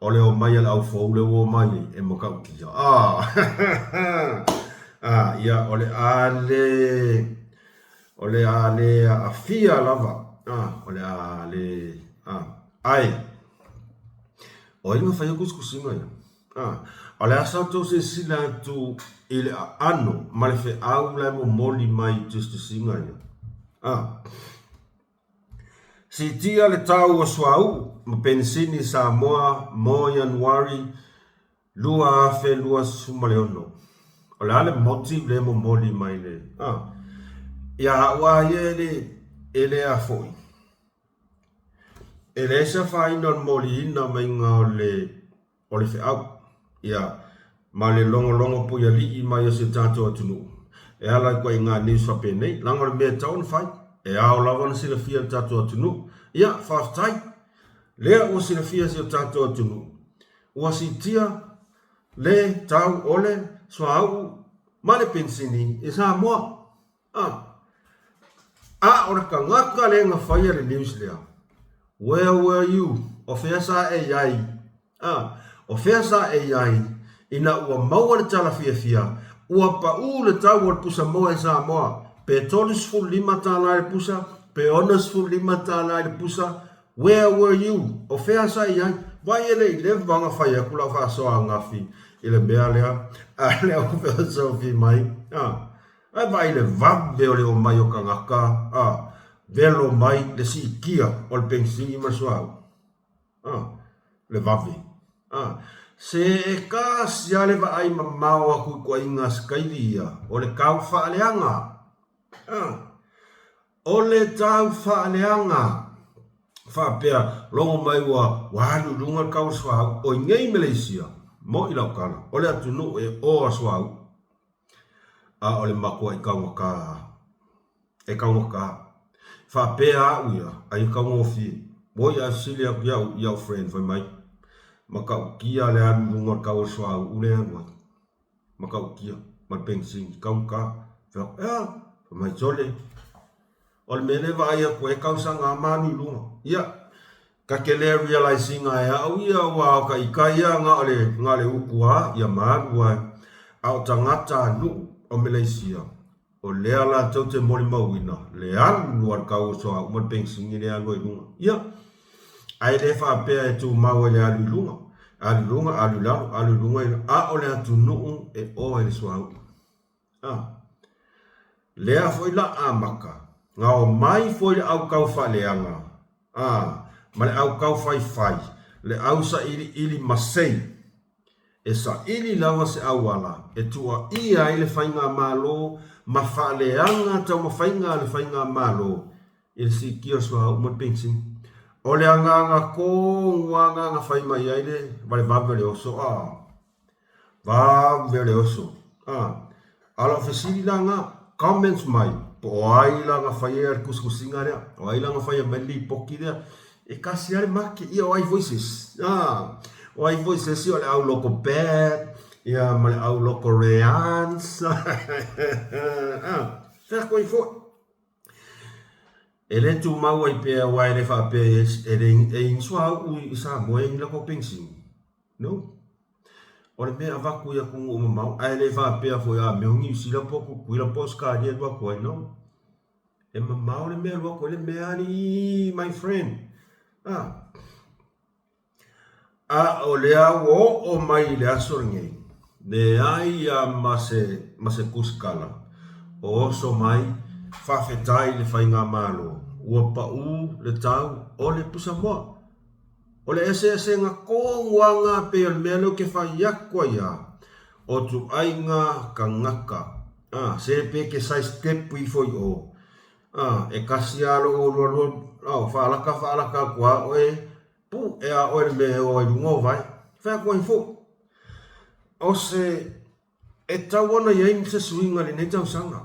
o le omai a le au fou lea ua omai ai, e matautia. Ah! Ah, ia, o le a le, o le a le aafia lava. Ah, o le a le, ah, ae, o ai na faia tusitusiga ia? Ah, o le a sa outou silasila atu i le aano ma le feau la e momoli mai i tusitusiga ia? Ah. Siitia le tau o suauu ma penisini i Samoa mo Ianuari 2026. O le a le motive lea e momoli mai le, a? Ia au lava ia e le, e le a foi. E leai se afaina o le moliina maiga o le o le feau, ia, ma le logologo puialii mai o si o tatou atunuu, e ala i ituaiga news faapenei, leaga o le mea e tatau ona fai, e ao lava ona silafia e le tatou atunuu. Ia, faafetai, lea ua silafia e si o tatou atunuu, ua siitia le tau o le suauu ma le penisini i Samoa. A, a o le tagata lea na faia le news lea, where were you? O fea sa e i ai? A, o fea sa e i ai ina ua maua le tala fiafia, ua paʻū le tau o le pusa moa i Samoa, pe $35 i le pusa, pe $65 i le pusa, where were you? O fea sa e i ai? Vai e le i leva ona fai atu lau faasoa ananafi i le mea lea, a o lea ua feosofi mai, a. Ae vaai i le vave o le omai o tagata, a, velo mai le siitia o le penisini ma le suauu. A, le vave. A, se e tasi lava le vaai mamao atu i ituaiga sitaili ia, o le tau faaleaga. A, o le tau faaleaga. Faapea, logo mai ua ua alu i luga le tau o le suauu. O i nei Meleisia, mo'i lau tala, o le atunuu e oa suauu. A o le matuai taugata e taugata. Faapea au ia, ai e taugofie. Oi ae fesili atu ia'u i a'u friend fai mai, matautia le alu i luga o le tau o le suauu lea e alu ai. Matautia ma le penisini, taugata. Fai atu, ea? Fai mai, sole, O le mea lea e vaai atu ai tausaga a ma alu i luga. Ia, ta te le realise ina e au ia aua o ta ita ia na o le, na o le utu a, ia ma alu ai. A o tagata a nuu o Meleisia, o lea latou te molimauina le alu a le tau o suauu ma le penisini lea e alu ai i luga. Ia, ae le faapea e tumau ai le alu i luga, alu i luga, alu i lalo, alu i luga, a o le atunuu e oa i le suauu. A. Lea foi la amata, na omai foi le au tau faaleaga, a, ma le au tau faifai, le au sailiili masei, e saili lava se auala e tuuaia ai le faigamalo ma faaleaga taumafaiga a le faigamalo i le siitia o le suauu ma le penisini. O le agaga tonu lava na fai mai ai le valevave o le oso, a. Vave o le oso. A, a o lau fesili la na, comments mai, po o ai la na faia le tusitusiga lea, o ai la na faia mai le lipoti lea, e tasi lava le make, ia o ai foi se isi, a, o ai foi se isi o le au loko Pat, ia ma le au loko Reans, a, fea atu ai foi. E le tumau ai pea aua e le faapea e le e i ni suauu i Samoa e i ai ni latou penisini. No. O le mea e avatu i atunuu mamao, ae le faapea foi a mea o Niu Sila po o Tutuila po o Ausetalia e alu atu ai, no. E mamao le mea e alu atu ai le mea alii, my friend. A. A o lea ua oo mai i le aso lenei, leai lava ma se, ma se tusitala o oso mai, faafetai i le Faigamalo, ua pau le tau o le pusamoa. O le eseesega tonu lava lena pei o le mea lea ou te fai atu ai lava, o ituaiga tagata, a, se pe te size step ifo i o, a, e tasi lava lou alualu, a, faalata faalata atu lava oe, Puʻe a oe le mea e o ai i luga o vae. Fai atu ai foi, o se e tau ona i ai se suiga i lenei tausaga.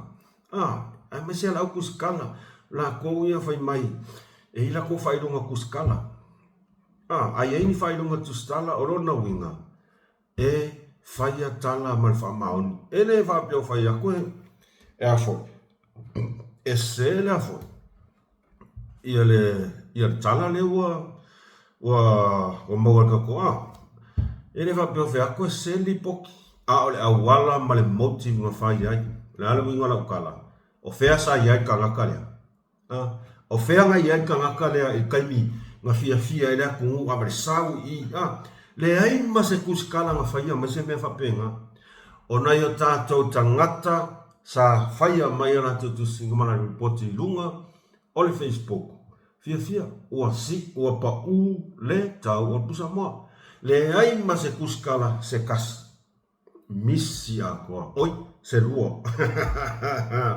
A, aemaise a le au tusitala, latou ia fai mai e i latou faailoga tusitala. A, a i ai ni faailoga tusitala, o lona uiga, e faia tala ma le faamaoni. E le faapea o fai atu e, e a foi, e sese le a foi. Ia le, ia le tala lea ua, ua, ua maua e le tatou, a. E le faapea o fai atu e sese le lipoti, a o le auala ma le motive na fai ai. O le a le uiga o lau tala? O fea sa i ai le tagata lea? A, o fea na i ai le tagata lea i le taimi na fiafia ai le atunuu a ma le sau i i? A, leai ma se tusitala na faia mai se mea faapena. O nai o tatou tagata Sa faia mai a latou tusiga ma latou lipoti i luga o le Facebook. Fiafia, ua si, ua paʻu le tau o le pusamoa. Leai ma se tusitala se tasi. Misi atoa. Oi, se lua.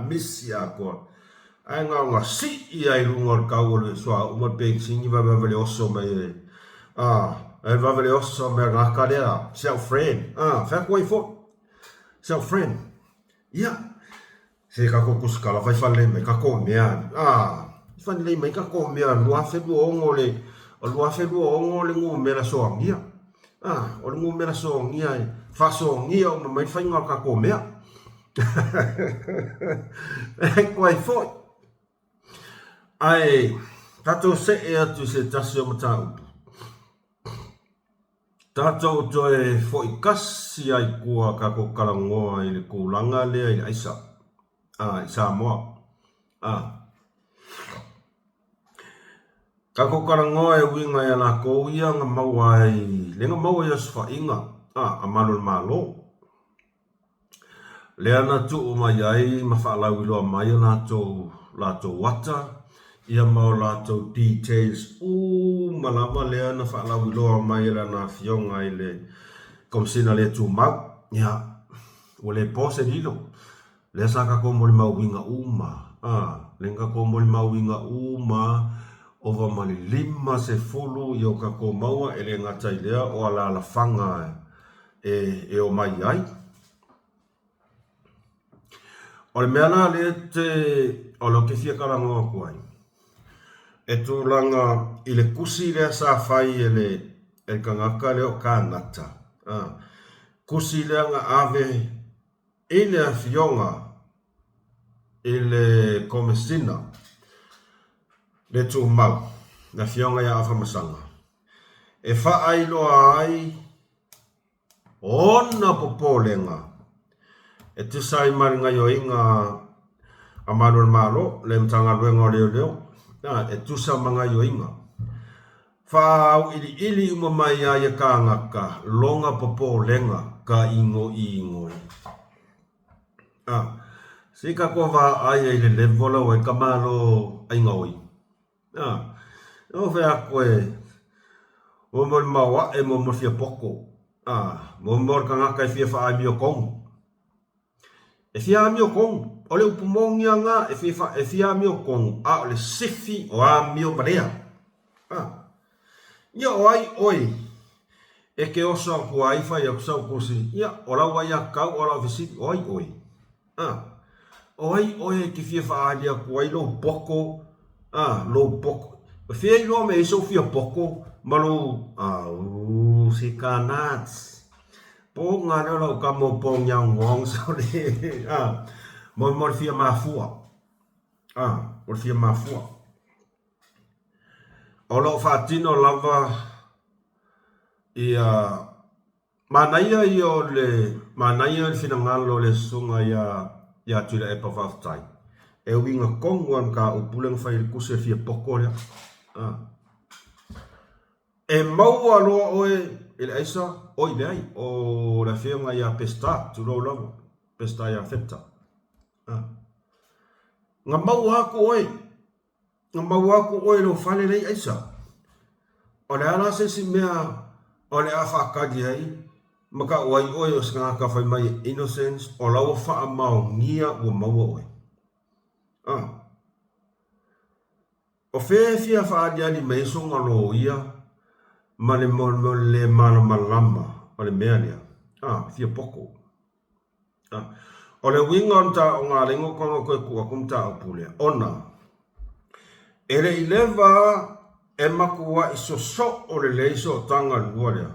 Misi atoa. Ae na ona sii lava i luga o le tau o le suauu ma le penisini vavevave le oso mai e, a, vavevave le oso mai o le gata lea, si au friend, a, fai atu ai foi, si au friend. Ia, se tatou tusitala fai falelei mai tatou mea, a, falelei mai tatou mea 2026 le, o le 2026 le numera soagia, a, o le numera soagia e faasoagia uma mai le faiga o tatou mea. E tuai foi. Ae tatou see atu i se tasi o mataupu. Tatou toe foi kasi ai kua tatou talanoa i le tulaga lea i le aisa, a, i Samoa. A. Tatou talanoa e uiga ia latou ia na maua ai le na maua i osofaiga a malu o le Malo. Lea na tuu mai ai ma faalauiloa mai o latou latou ata ia ma o latou details uma lava lea na faalauiloa mai e lana afioga i le Komesina le Tumau. Ia, ua le po se lilo. Lea sa tatou molimauina uma, a, lea na tatou molimauina uma ova ma le 50 i o tatou maua, e le gata i lea o alaalafaga e, e omai ai. O le mea la lea te, o lea ou te fia talanoa atu ai, e tulaga i le tusi lea sa fai e le, e le tagata lea o Kanata, a, tusi lea na ave I le Afioga i le Komesina le Tumau, le Afioga ia Afamasaga, e faailoa ai ona popolega e tusa ai ma le gaioiga a Malu o le Malo, le Matagaluega o Leoleo, e tusa ma gaioiga. Faaauiliili uma mai ai e kānaka lona popolega ka igoiigoi. A, se i tatou vaai ai i le level ua i ai ka Malo aigaoi. A, e oo fai atu e, mo mo le maoae mo mo le fia poto. A, mo mo le tagata e fia faaamiotonu. E fia amiotonu. O le upu moni lava lena, e fia, e fia amiotonu, a o le sifi o amio ma lea. A. Ia o ai oe e te oso atu ai fai atu sau tusi, ia o lau aiatatau o lau fesili, o ai oe? A. O ai oe e te fia faaali atu ai lou poto, a, lou poto. E fia iloa mai ai sou fia poto ma lou, auu, se ka nuts. Po nga lea o lau tama o Pong Yang Wong sole a mo mo le fia mafua a mo le fia mafua o lo o faatino lava ia manaia ia o le manaia le finagalo o le susuga ia ia Tuilaepa faafetai e uiga tonu lava le mataupu lea na fai i le tusi a le fia poto lea a E maua loa oe e le aisa, oi leai, o le afioga ia Peseta, tulou lava, Peseta Iafeta. A. Na maua aku oe, na maua aku oe i lou fale lea i aisa. O le a la se isi mea o le a faatali ai ma tau ai oe o se tagata fai mai e innocence, o la ua faamaonia ua maua oe. A. O fea e fia faaaliali mai ai sona loia ma le le malamalama o le mea lea? A, fia poto. A, o le uiga o le o ngā lengo kona koe tuu atu mataupu lea, ona e le i leva e matuai sosoo lelei sootaga lua lea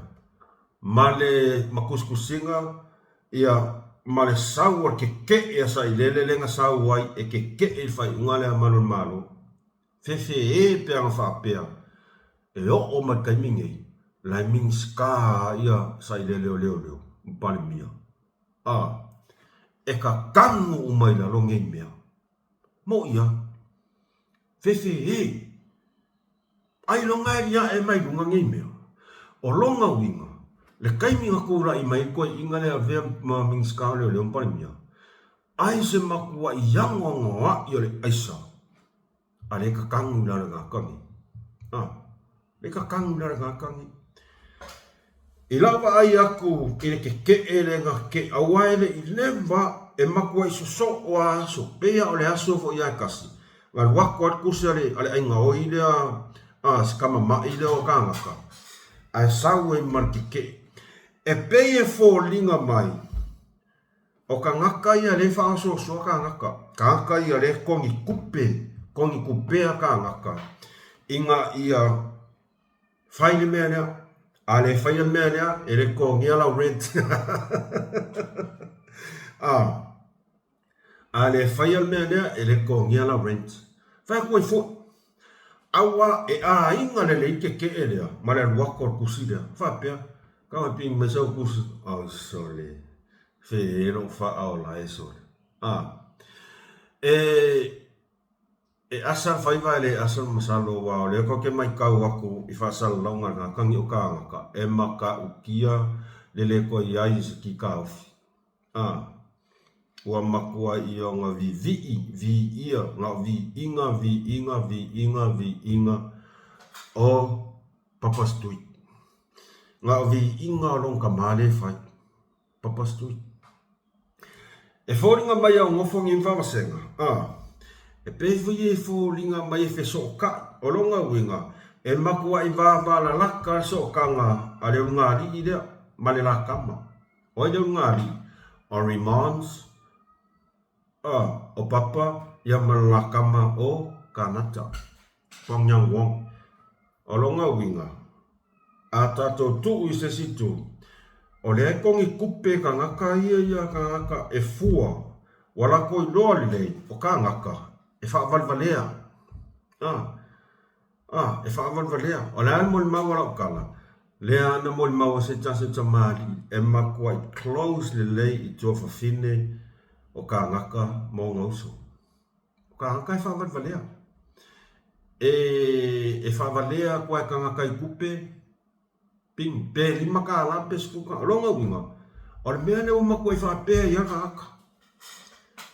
ma le ma tusitusiga ia ma le sau o le keke'e a Sailele lea na sau ai e keke'e i le faaiuga lea a Malu o le Malo. Fefe e pe ana faapea e oo mai le taimi nei la e Minisita ia Sailele o Leoleo ma Palemia. A, e tatanu uma i lalo nei mea. Mo'i a. Fefe e. Ailoga e liaʻe mai luga nei mea. O lona uiga, le taimi na tulai mai ai le toeaina lea avea ma Minisita o Leoleo ma Palemia, ai se matuaʻi anoanoaʻi o le aisa a lea e tatanu i lalo i gata nei. A, lea e tatanu i lalo i gata nei. I lau vaai atu i le kekeʻe lea na kekeʻe, aua e le i leva e matuai sosoo a aso, pei lava o le aso foi lava e tasi, na alu atu lava le tusi a le, a le aiga oi lea, a si tama maʻi lea o kānaka, ae sau ai ma le kekeʻe. E pei e foliga mai, o tagata ia lea e faaosoosoa kānaka, tagata ia lea e konikupe, konikupea kānaka, ina ia Fai le mea lea. A le faia le mea lea, e le totogia lau rent. A, a le faia le mea lea, e le totogia lau rent. Fai atu ai foi. Aua e aiga lelei le kekeʻe lea ma le alu atu o le tusi lea. Faapea, tau e ping mai sau tusi. Oi sole, fe e lou faaola e sole. A, e... E asa le faiva e le asa le masalo aua o lea tatou te matau atu i faasalalauga a le gakagi o kānaka e matautia le le toe i ai i se kitaofi. A Ua matuai ona vivii, viia, na o viiga, viiga, viiga, viiga o Papa Street. Na o viiga o lona tama lea e fai. Papa Street. E foliga mai au nofo ni faavasega, a, e pei foi e foliga mai e fesootai. O lona uiga, e matuai vavalalata le sootaga a le ulugalii lea ma le la tama. O ai le ulugalii? O Remons, a, o Papa ia ma le la tama o Kanata, Kwang Yang Wong. O lona uiga, a tatou tuu i se isi itu, o lea e togi tupe e tagata ia ia tagata e fua, ua latou iloa lelei o tagata e faavalevalea. A, a, e faavalevalea. O le a le molimau a lau tala? Lea na molimau a se tasi o tamalii e matuai close lelei i tuafafine o tagata ma ona uso. O tagata e faavalevalea. E, e faavalea atu lava e tagata i tupe, ping, pe $5 pe $10. O lona uiga, o le mea lea ua matuai faapea i ai le tagata.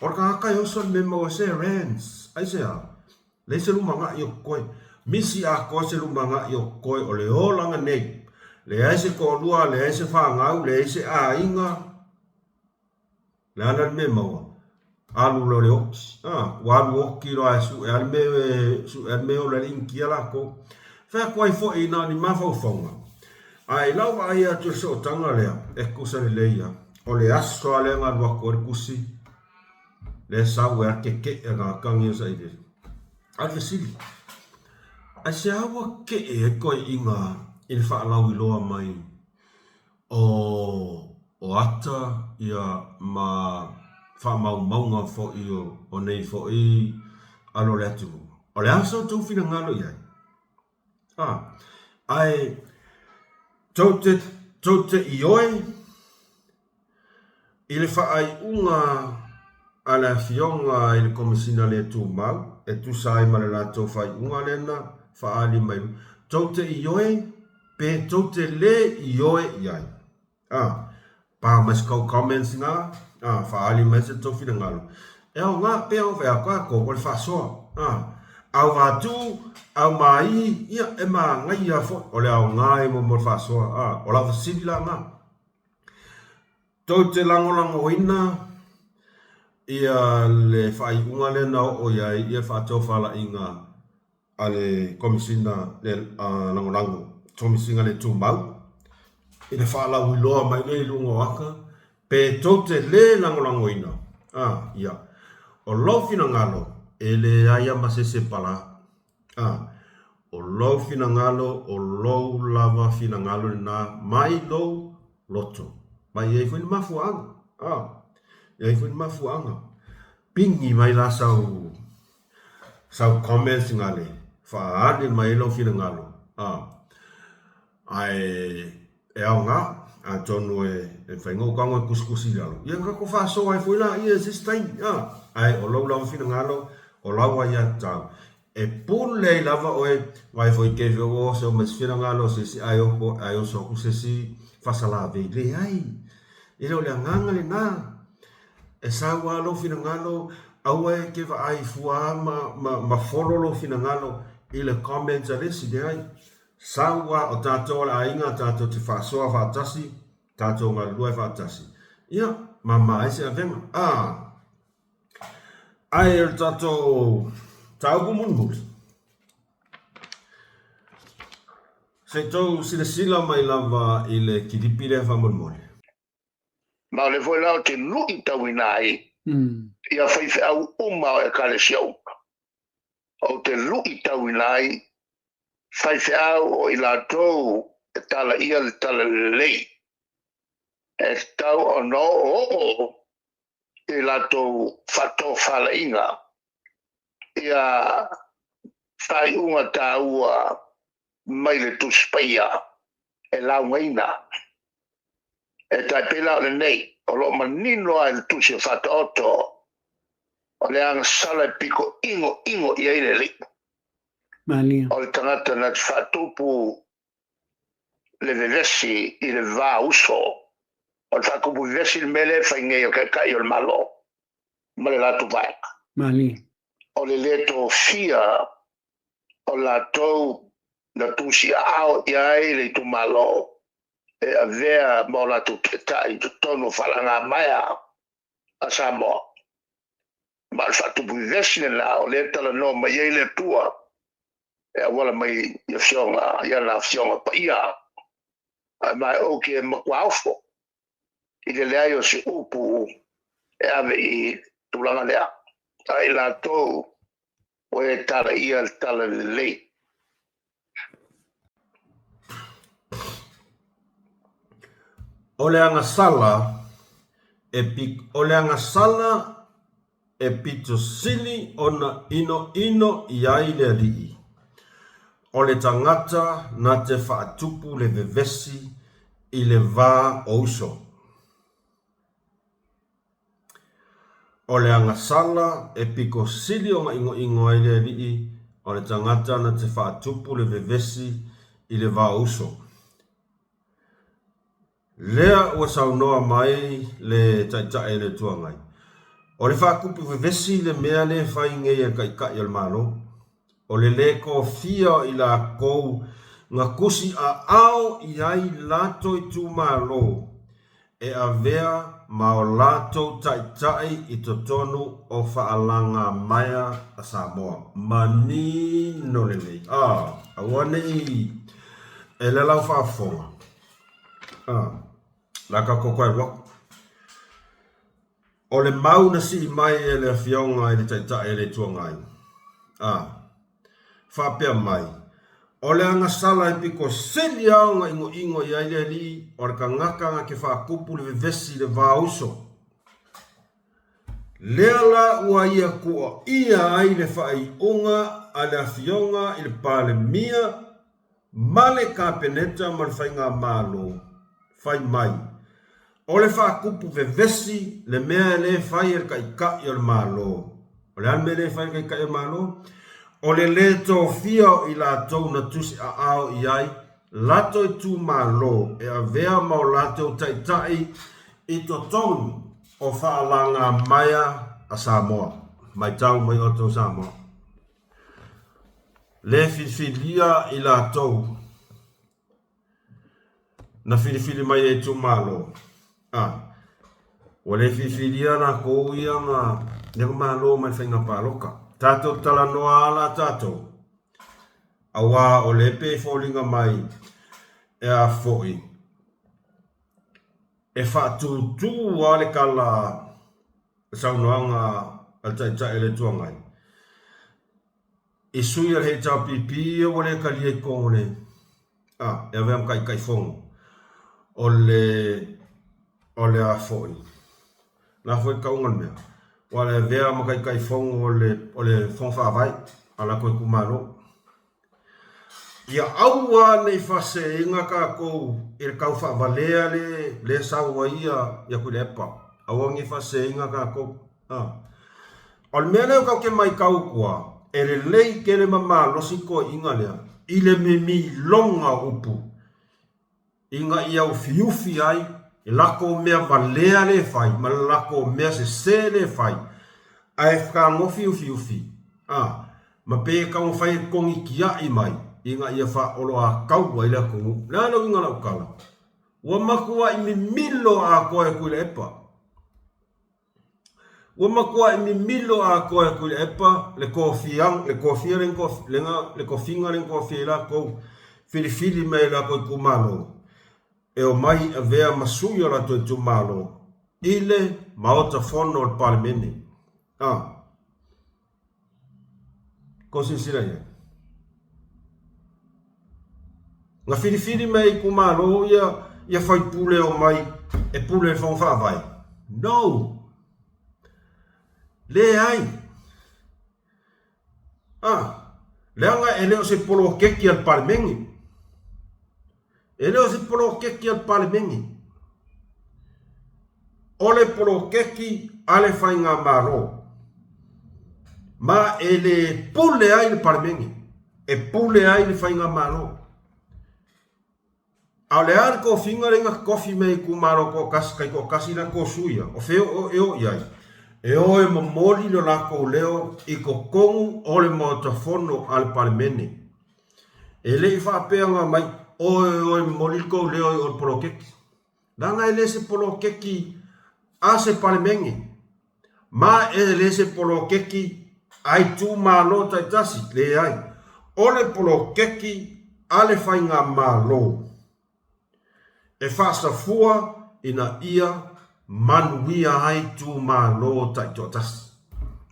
O le tagata e oso i le mea e maua ai se rands. Aisea? Leai se lumanai o totoe. Misi atoa se lumanai o totoe o le olaga nei. Leai se toalua, leai se fanau, leai se aiga. Le a la le mea e maua? Alu loa i le oti. A, ua alu oti loa e sue lava le mea, sue lava le mea e ola ai le Initia latou. Fai atu ai foi na o ni mafaufauga. Ae i lau vaai atu i le sootaga lea, e tusa lelei lava. O le aso lava lea na alu atu ai le tusi, lea e sau ai lava le keke'e a le tagata sailiili. A o le fesili, aisea ua ke'e ai toeaiina i le faalauiloa mai o ata ia ma faamaumauga foi o nei foi alo o le atunuu. O le a sa outou finagalo i ai? A, ae tou te, tou te ioe I le faaiuga a le Afioga i le Komesina le Tumau e tusa ai ma le latou faaiuga lea na faaali mai, tou te ioe pe tou te le ioe i ai. A, pa mai se tou comments ina, a, faaali mai se tou finagalo. E aoga pea o fai atu tatou o le faasoa, a, auvatū, aumāi, ia, e manaia foi, o le aoga ia mo le faasoa, a, o lau fesili la na. Tou te lagolagoina ia le faaiuga lea na oo i ai ia faatofalaiga a le Komesina Lagolago, Komesina le Tumau, i le faalauiloa mai lea i luga o ata, pe tou te le lagolagoina? A, ia. O lou finagalo, e leai lava ma se isi e palā. A, o lou finagalo, o lou lava finagalo lena mai lou loto. Ma e i ai foi ni mafuaaga. A, e i ai foi ni mafuaaga. Pigi mai la sau, sau comments gale, faaali mai ai lou finagalo. A, Ae e aoga, atonu e mafai ona ou tago e tusitusi i lalo, ia ona tatou faasoa ai foi laia i se isi taimi, a. Ae o lou lava finagalo, o lau aiatatau, e pule ai lava oe, vaai foi i te ua oso mai se finagalo o se isi ae ae oso atu se isi fasalavei. Leai, e le o le agaga lena. E sau lava lou finagalo, aua e te vaai fua ma, ma, ma follow lou finagalo i le comments a le isi, leai. Sau a o tatou o le aiga tatou te faasoa faatasi, tatou galulue faatasi. Ia, mama ai se avega. A! Ae o le tatou mataupu mulimuli, se i tou silasila mai lava i le kilipi lea faamolemole. Ma o lea foi la ou te luitauina ai ia faifeau uma o Ekalesia uma. Ou te luitauina ai faifeau o i latou e tala ʻia le talalelei, e tatau ona oooo i latou faatofalaiga ia faaiuga taua mai le Tusi Paia e laugaina. E tai pei la o lenei, o lo o manino lava i le Tusi o Faataoto. O le agasala e piko ʻigoʻigo i ai le alii. Malia. O le tagata na te faatupu le vevesi i le va uso. O le faatupu vevesi le mea lea e fai nei e le Taitai o le Malo ma le latou vaega. Malia. O le lē tofia o latou na tusiaao i ai le itumalo e avea ma o latou taitai i totonu o faalagamaea a Samoa. Ma o le faatupu vevesi lena o lea e talanoa mai ai le Atua e auala mai i afioga i ana afioga paia. Ae ma ou te matua ofo i le leai o se upu e ave i tulaga lea. A i latou ua e tala ia le tala lelei. O le agasala e o le agasala e pito sili ona ʻinoʻino i ai le alii, o le tagata na te faatupu le vevesi i le va o uso. O le agasala e piko sili ona ʻinoʻino ai le alii, o le tagata na te faatupu le vevesi i le va o uso. Lea ua saunoa mai le Taitai o le Itu Agai, o le faatupu vevesi le mea lea e fai nei e le Taitai o le Malo. O le lē tofia o i lakou na tusi aao i ai latou itumalo e avea ma o latou taitai i totonu o faalagamaea a Samoa. Manino lelei, a, aua ne i e lalau faafofoga, a, la tatou toe alu atu. O le mau na sii mai e le Afioga i le Taitai o le Itu Agai, a faapea mai, O le agasala e pito sili lava ona ʻinoʻino i ai le alii, o le tagata na te faatupu le vevesi i le va o uso. Lea la ua ia tuuaia ai le faaiuga a le Afioga i le Palemia ma le Kapeneta ma le Faigamalo, fai mai, o le faatupu vevesi le mea e lē fai e le Taitai o le Malo. O le a le mea e lē fai e le Taitai o le Malo? O le lē tofia o i latou na tusi aao i ai latou itumalo e avea ma o latou taitai i totonu o faalagamaea a Samoa. Matau mai outou Samoa. Le filifilia i latou na filifili mai e itumalo, a ua le filifilia latou ia na lea na malo mai le faiga palota. Tatou talanoa lava la tatou, aua o lea e pei e foliga mai e a foi, e faatūtū lava le tala le saunoaga a le Taitai o le Itu Agai i sui o le HRPP ia ua le talia i totonu o le a e avea ma Taitaifono o le o le a foi la foi tauga le mea ua le avea ma Taitaifono o le o le Fono Faavae a latou itumalo. Ia aua ne i faaseseina tatou i le taufaavalea le lea e sau ai ia ia Tuilaepa. Aua ne i faaseseina tatou. A. O le mea lea tatou te matau atu lava, e lelei tele ma malosi toeaiina lea i le mimiloga o upu. Ina ia ufiufi ai le latou mea valea lea e fai ma le latou mea sese lea e fai, ae fetagofi ufiufi, a, ma pei e taumafai e togitia'i mai ina ia faaoloatau ai le atunuu. O le a le uiga o lau tala? Ua matua'i mimilo atoa e Tuilaepa. Ua matua'i mimilo atoa e Tuilaepa le tofia, le tofia le le tofiga lea na tofia ai latou, filifili mai e latou itumalo, e omai avea ma sui o latou itumalo i le Maota Fono o le Palemene. A. Kou silasila i ai. Na filifili mai e itumalo ia ia faipule e omai e pule i le Fono Faavae? No! Leai. Ah, leaga e le o se poloketi a le Palemene. E le o se poloketi a le Palemene. O le poloketi a le Faigamalo. Ma e le pule ai le Palemene, e pule ai le Faigamalo. A o le a le tofiga lea na tofi mai e itumalo toatasi, taitoatasi la tou sui ia, o fea e o i ai? E o e momoli lo latou leo i totonu o le Maota Fono a le Palemene. E le i faapea na omai, o e o e momoli lo tou leo i o i le poloketi. Leaga e le se poloketi a se Palemene, ma e le se poloketi a itumalo taitasi, leai, o le poloketi a le Faigamalo e faasafua ina ia manuia ai itumalo taitoatasi.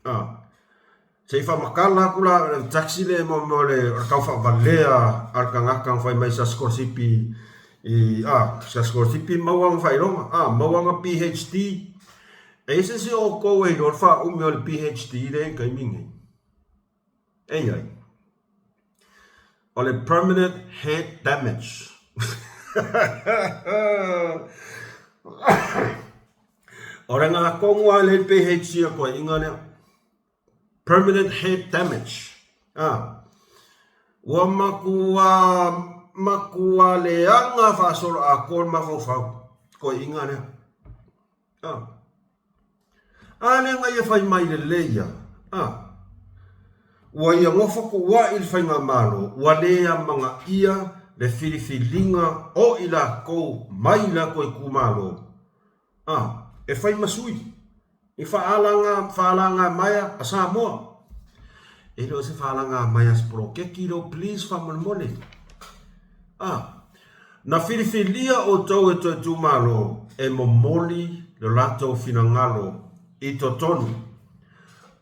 A. Se i faamatala atu la le taxi lea mo mea o le tau faavalea a le tagata na fai mai sa sikolasipi i a sa sikolasipi maua ana faailoga a maua ana PhD. E i ai se isi o outou e iloa le faaumi o le PhD lea i le taimi lenei? E i ai. O le permanent head damage. O le gatonu lava lea i le PhD a le toeaina lea. Permanent head damage. A. Ua matua, matua leaga faasoloatoa le mafaufau, toeaiina lea. A. A lea na ia fai mai lelei ia. A. Ua ia nofo tuuai le faigamalo, ua le amanaia le filifiliga o i latou mai latou itumalo. A. E fai ma sui i faalagamaea a Samoa. E le o se faalagamaea a se poloketi leo please faamolemole. A. Na filifilia outou e to itumalo e momoli lo latou finagalo i totonu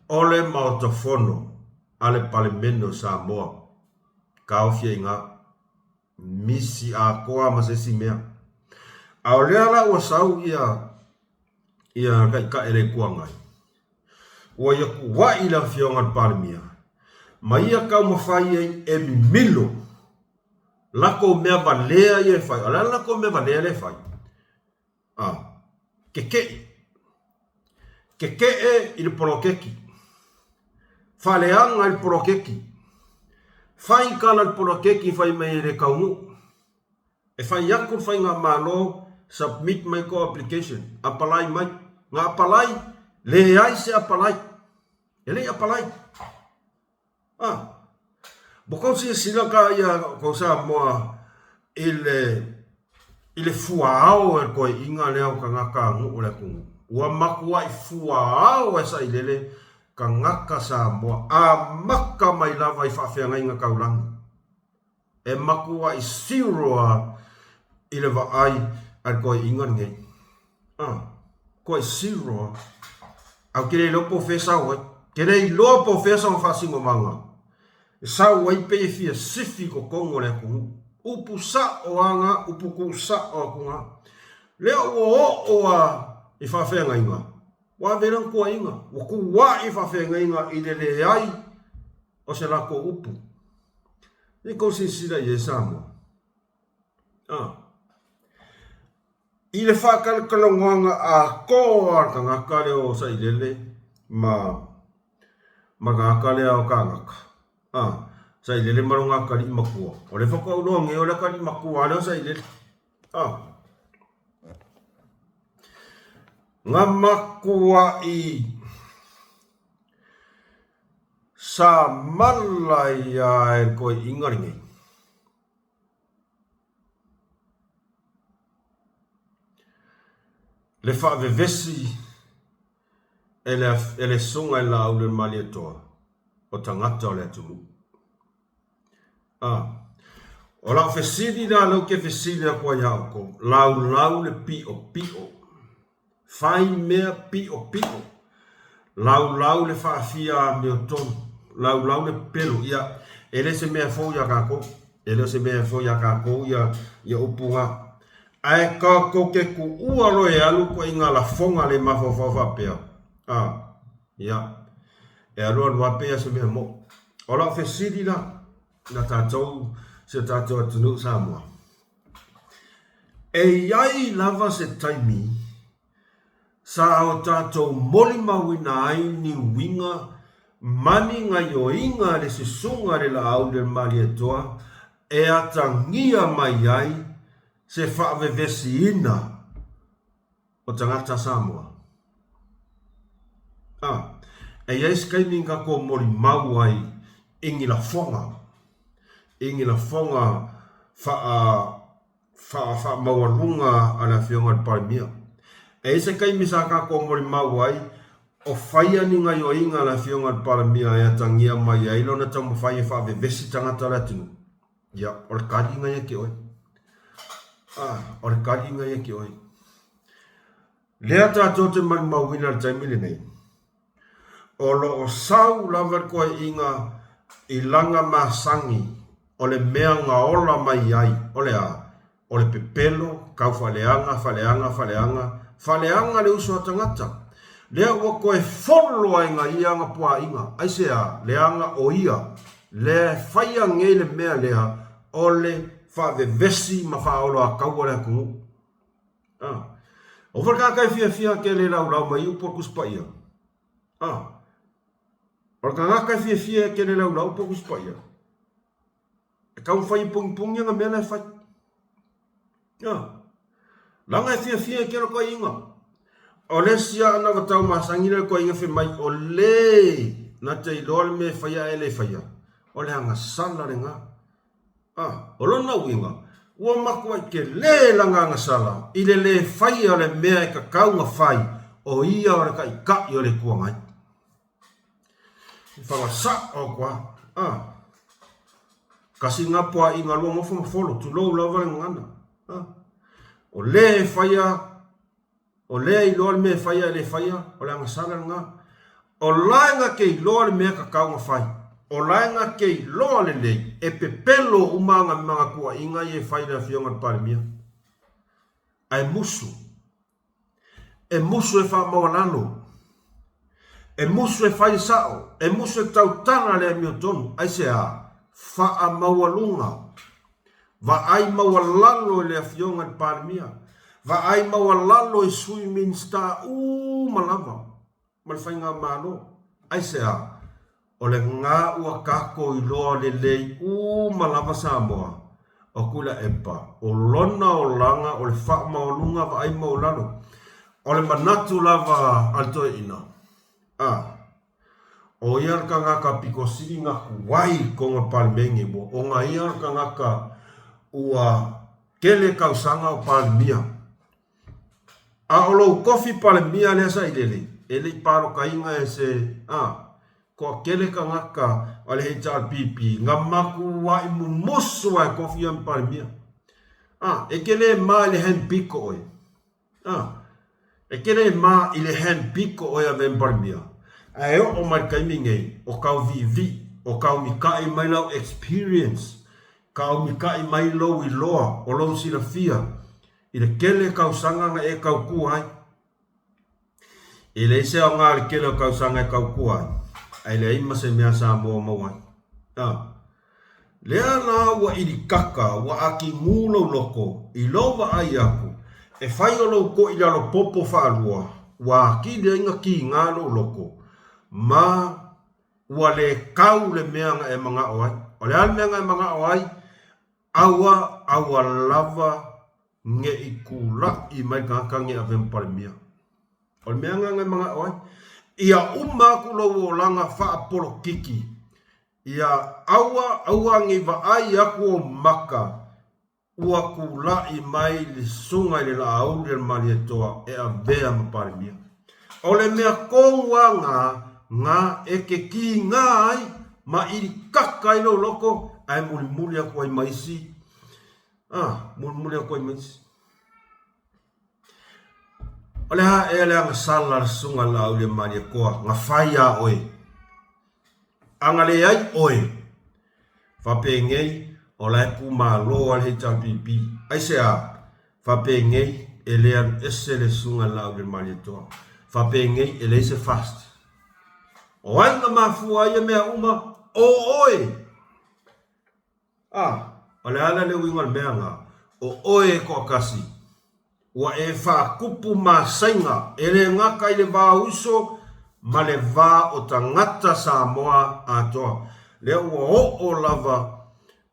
o le Maota Fono a le Palemene o Samoa. Taofi ai i ina. Misi atoa ma se isi mea. A o lea la ua sau ia ia Taitai o le Itu Agai, ua ia tuuai le Afioga i le Palemia ma ia taumafai ai e mimilo latou mea valea ia e fai. O le a le latou mea valea lea e fai? A, kekeʻe. Kekeʻe i le poloketi. Faaleaga i le poloketi. Fai tala i le poloketi fai mai e le taunuu. E fai atu le faigamalo, submit mai tou application, apalai mai. Na apalai, leai se apalai. E le i apalai. A, ua tou silasila ka ia tou Samoa i le i le fuaao e le toeaiina lea o tagata nuu o le atunuu. Ua matuai fuaao e sailele tagata Samoa amata mai lava i faafeagaiga taulagi. E matuai zero a i le vaai a le toeaiina lenei. A, tuai zero a. Ae ou te le iloa po o fea e sau ai. Te le iloa po o fea sana faasinomaga e sau ai pei e fia sifi i totonu o le atunuu. Upu sao lava na, upu tuusao atu na. Lea ua oo lava i faafeagaiga, ua ave ai lana tuuaiga, ua tuuai faafeagaiga i le leai o se latou upu. Se i tou silasila i ai Samoa. A. I le faatalatalanoaga atoa a le tagata lea o Sailele ma ma le tagata lea o Kanaka, a, Sailele ma lona atalii matua, o lea faatoa ou iloa nei o le atalii matua lava lea o Sailele, a. Na matuai sa mala ai lava e le toeaina lenei. Le faavevesi e le, e le Susuga i le Laaulialemalietoa o tagata o le atunuu. A, o lau fesili la lea ou te fesili atu ai ia outou, laulau le piʻopiʻo. Fai mea piʻopiʻo, laulau le faafia amiotonu, laulau le pepelo. Ia, e le se mea fou iā kākou, e le o se mea fou iā kākou ia, ia upu na. Ae tatou te tuua loa e alu ituaiga lafoga le mafaufau faapea, a, ia, e alualu lava pei lava se mea moʻo. O lau fesili la, na tatou, si o tatou atunuu Samoa, E i ai lava se taimi sa o tatou molimauina ai ni uiga Ma ni gaioiga a le Susuga i le Laauli o le Malietoa e atagia mai ai se faavevesiina o tagata Samoa. A, e i ai se taimi na tatou molimau ai i ni lafoga, i ni lafoga faa, faa, faamaualuga a le Afioga i le Palemia. E i ai se taimi sa tatou molimau ai o faia ni gaioiga a le Afioga i le Palemia e atagia mai ai lona taumafai e faavevesi tagata o le atunuu. Ia, o le tali na ia te oe. A, o le tali na ia te oe. Lea tatou te malimauina i le taimi lenei, o lo o sau lava le toeaiina i lana masani o le mea na ola mai ai, o le a? O le pepelo, tau faaleaga, faaleaga, faaleaga, faaleaga le uso a tagata. Lea ua toe folo ai na ia ana puaaiga. Aisea? Leaga o ia lea e faia nei le mea lea o le faavevesi ma faaoloataua le atunuu. A. O foi le tagata e fiafia ke le laulau mai upu o le Tusi Paia. A. O le tagata e fiafia ke le laulau upu o le Tusi Paia. E taumafai e pugipugī ana mea la e fai. A. Leaga e fiafia ke le toeaiina. O le isi aana ua tau masani le toeaiina fai mai o le na te iloa le mea e faia ae le faia. O le agasala lena. A, o lona uiga, ua matuai tele lana agasala i le lē faia o le mea e tatau ona fai, o ia o le Taitai o le Itu Agai. E fagasa'o atu lava. A, kasi lena puaaiga lua nofo ma folo, tulou lava le gagana. A, o lē e faia O lea e iloa le mea e faia e le faia, o le agasala lena. O la e na te iloa le mea e tatau ona fai. O la e na te iloa lelei e pepelo uma ana manatua-iga ia e fai i le Afioga i le Palemia. Ae musu. E musu e faamaualalo. E musu e fai le sao. E musu e tautala le amiotonu. Aisea? Faamaualuga. Vaai maualalo i le Afioga i le Palemia, vaai maualalo i Sui Minisita uma lava ma le Faigamalo. Aisea? O lena ua tatou iloa lelei uma lava Samoa, o Tuilaepa, o lona olaga o le faamaualuga vaai maualalo. O le manatu lava a le toeaina, a. O ia le tagata pito sili na tuai i totonu o le Palemene ua ona ia o le tagata ua tele tausaga o Palemia. A o lou tofi Palemia lea sailele, e le i palotaina e se, a, toatele tagata a le HRPP na matuai mumusu lava e tofi ia ma Palemia. A, e te le ma i le handpiko oe. A, e te le ma i le handpick o oe a ma Palemia, ae oo mai le taimi nei, o kau viivii, o kau mikaʻi mai lau experience, kau mikaʻi mai lou iloa, o lou silafia i le tele tausaga na e tautua ai. E leai se aoga i le tele o tausaga e tautua ai, ae leai ma se mea Samoa maua ai. A. Lea la ua ilikaka, ua akimū lou loko i lou vaai aku, e fai o lou koʻi lalo popo faalua, ua akili ai na kīgā lou loko, ma ua lē kau le mea na e manaʻo ai. O le a le mea na e manaʻo ai? Aua, aua lava neʻi kulaʻi mai le tagata neʻi ave ma Palemia. O le mea na e manaʻo ai, ia uma aku lou olaga faapolokiki, Ia aua, aua nei vaai aku ou maka, ua kulaʻi mai le Susuga i le Laauli a le Malietoa e avea ma Palemia. O le mea tonu a gā, gā e te kīgā ai ma ilikaka ai lou loko ae mulimuli aku ai ma isi, a, mulimuli aku ai ma isi. O le a ea le agasala a le Susuga i le Laauli a le Malietoa, na fai a oe. A na leai oe, faapenei o la e kumalo a le HRPP. Aisea? Faapenei e le alu ese le Susuga i le Laauli a le Malietoa. Faapenei e leai se fast. O ai na mafua ai ia mea uma? O oe! A, o le a la le uiga o le mea na? O oe e toatasi. Ua e faatupu masaiga, e le gata i le va uso. ma le va o tagata Samoa atoa. Lea ua oo lava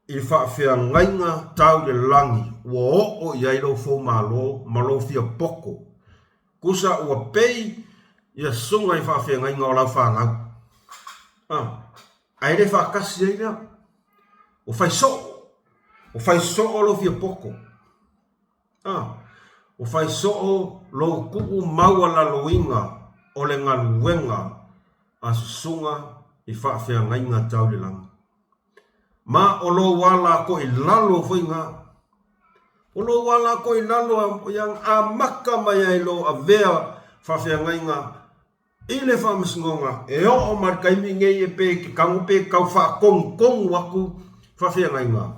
i le faafeagaiga tau i le lagi ua oo i ai lou foumalo ma lou fia poko. Kusa ua pei ia susuga i faafeagaiga o lau fanau. A, ae le faatasi ai lea. Ua fai soo. Ua fai soo lou fia poko. A, ua fai soo lou kuu maualaloina o le galuega a susuga i faafeagaiga tau i le lagi. Ma o lou ala koilalo foi na. O lou ala koilalo ia amata mai ai lou avea faafeagaiga i le faamasinoga e oo mai le taimi nei e pe te tago pe tau faatonutonu atu faafeagaiga.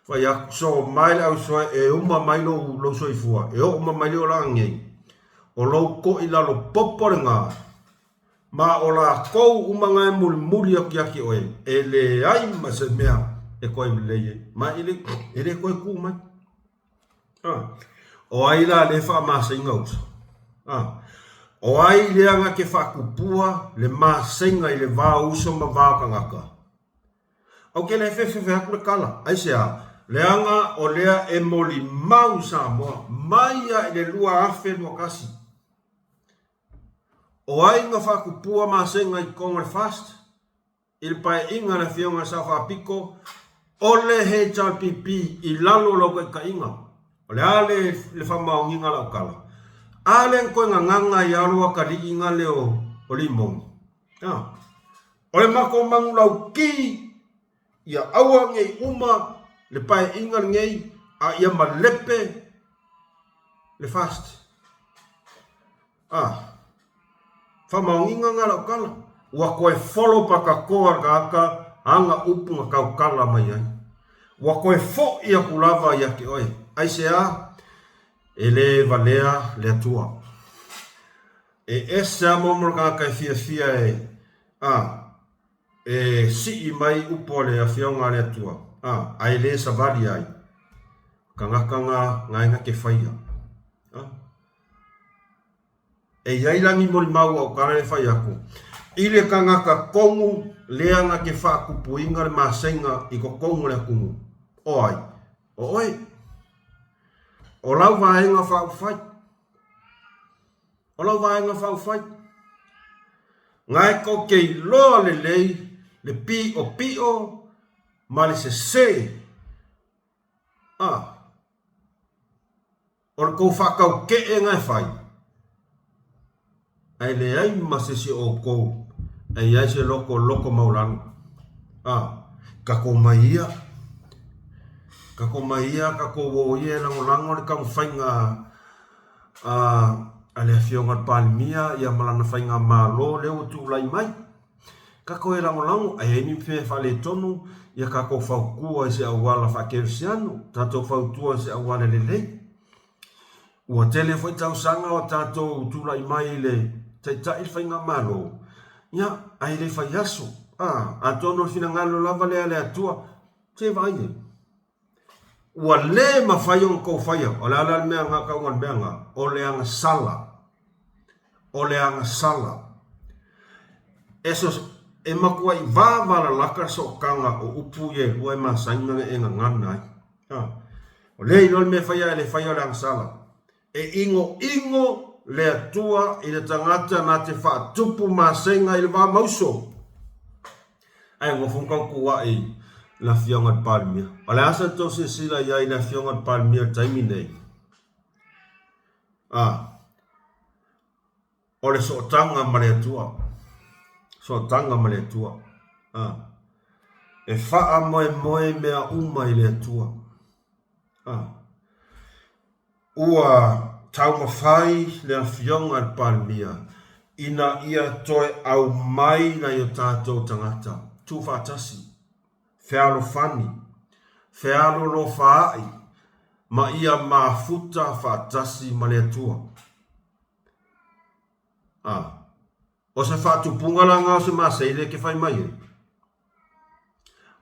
Fai atu, so mai le ausoe e uma mai lou, lou soifua, e oo uma mai le olaga nei. O lou koilalo popo lena. Ma o lakou uma na e mulimuli atu ia te oe, e leai ma se mea e toe lelei ai, ma e le, e le toe tu mai. A, o ai la lea e faamaseina uso? A, o ai lea na te faatupua le maseiga i le va o uso ma va o tagata? Ou te le fefefe atu le tala, aisea? Leaga o lea e molimau i Samoa mai lava i le 2021. O ai na faatupua masega i totonu o le FAST i le paeaiga a le Afioga i le Sao Faapito o le HRPP i lalo o lau taitaiga? O le a le le faamaoniga o lau tala? A lea na toe gagaga ai lava lou atalii na lea o Limoni? A. O le matou manulauti ia aua ne i uma le paeaiga lenei a ia malepe le FAST. A, faamaoniga na lau tala, ua toe folo patatoa le tagata ana upu na tautala mai ai. Ua toe fo'i atu lava ia te oe. Aisea? E le valea le Atua. E ese a momo le tagata e fiafia e, a, e sii mai upu a le Afioga a le Atua, a, ae le savali ai. Tagata na, na e na te faia. A. E i ai lagi molimau au kala e fai aku, i le tagata tonu lea na te faakupuina le maseiga i totonu o le atunuu. O ai? O oe. O lau vaega faaupufai. O lau vaega faaupufai. Na e tou te iloa lelei le piopio ma le sese. A. O le tou faataute'ega e fai, ae leai ma se isi o outou e i ai se loto loto maualalo. A, tatou mai ia, tatou mai ia, tatou o ia e lagolago le taumafaiga a, a le Afioga i le Palemia ia ma lana faigamalo lea ua tulai mai. Tatou e lagolago, ae i ai ni mea faaletonu, ia tatou fautua i se auala faakerisiano, tatou fautua i se auala lelei. Ua tele foi tausaga o tatou tulai mai i le taitai le faigamalo, ia, ae le fai aso. A, atonu o le finagalo lava lea a le Atua, se vaai i ai. Ua le mafai ona tou faia, o le a la le mea na tauga le mea na? O le agasala. O le agasala. E, so, e matuai vavalalata le sootaga o upu ia e lua e masani ona e gagana ai. Ha. O lea iloa le mea e faia ae le faia o le agasala. E inoino le Atua i le tagata na te faatupu masega i le va mauso. Ae nofo ma tautua'i i le Afioga i le Palemia. O le a sa tou silasila i ai i le Afioga i le Palemia i le taimi nei? A, o le sootaga ma le Atua. Sootaga ma le Atua. A, e faamoemoe mea uma i le Atua. A, Ua taumafai le Afioga i le Palemia ina ia toe aumai nai o tatou tagata tuufaatasi, fealofani, fealolofaai ma ia mafuta faatasi ma le Atua. A, o se faatupuga la na o se masei lea e te fai mai ai?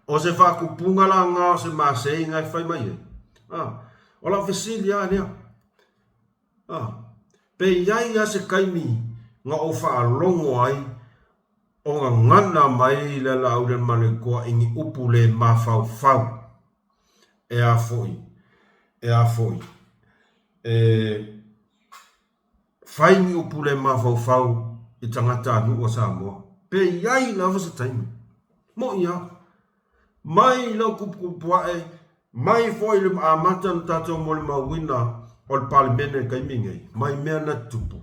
O se faatupuga la na o se masei na e fai mai ai? A, o lau fesili lava lea. A, pe i ai lava se taimi na ou faalogo ai o gagana mai le Alaaulialemalietoa i ni upu le mafaufau e a foi, e a foi, e fai ni upu le mafaufau i tagatanuu o Samoa. Pe i ai lava se taimi. Moʻi lava. Mai lou kupukupu aʻe, mai foi le amata ona tatou molimauina o le Palemene i le taimi lenei, mai mea na tutupu.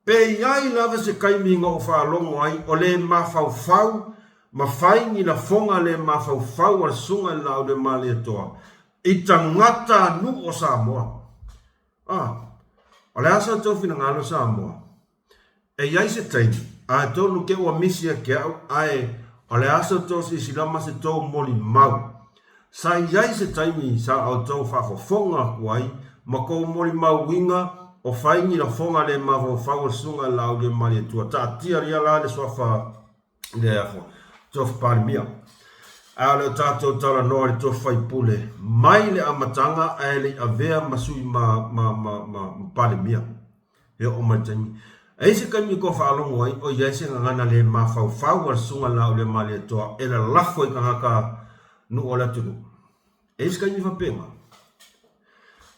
Pe i ai lava se taimi na ou faalogo ai o le mafaufau ma fai ni lafoga le mafaufau a le Susuga i le Laauliamalietoa i tagatanuu o Samoa. Ah, o le a sa outou finagalo Samoa? E i ai se taimi, atonu ke ua misi ia ke a'u, ae o le a sa outou silasila ma se tou molimau. Sa i ai se taimi sa outou faafofoga aku ai ma kou molimauina o fai ni lafoga le mafaufau a le Susuga i le Laauliamaliatua taatia lia la le suafa le tofi Palemia. Ae o le o tatou talanoa i le tofi faipule mai le amataga ae le i avea ma sui ma, ma, ma, ma, ma Palemia. E oo mai le taimi. E i ai se taimi kua faalogo ai o i ai se gagana le mafaufau a le Susuga Laauliamalietoa e lalafo i tagata nuu o le atunuu. E i ai se taimi faapena.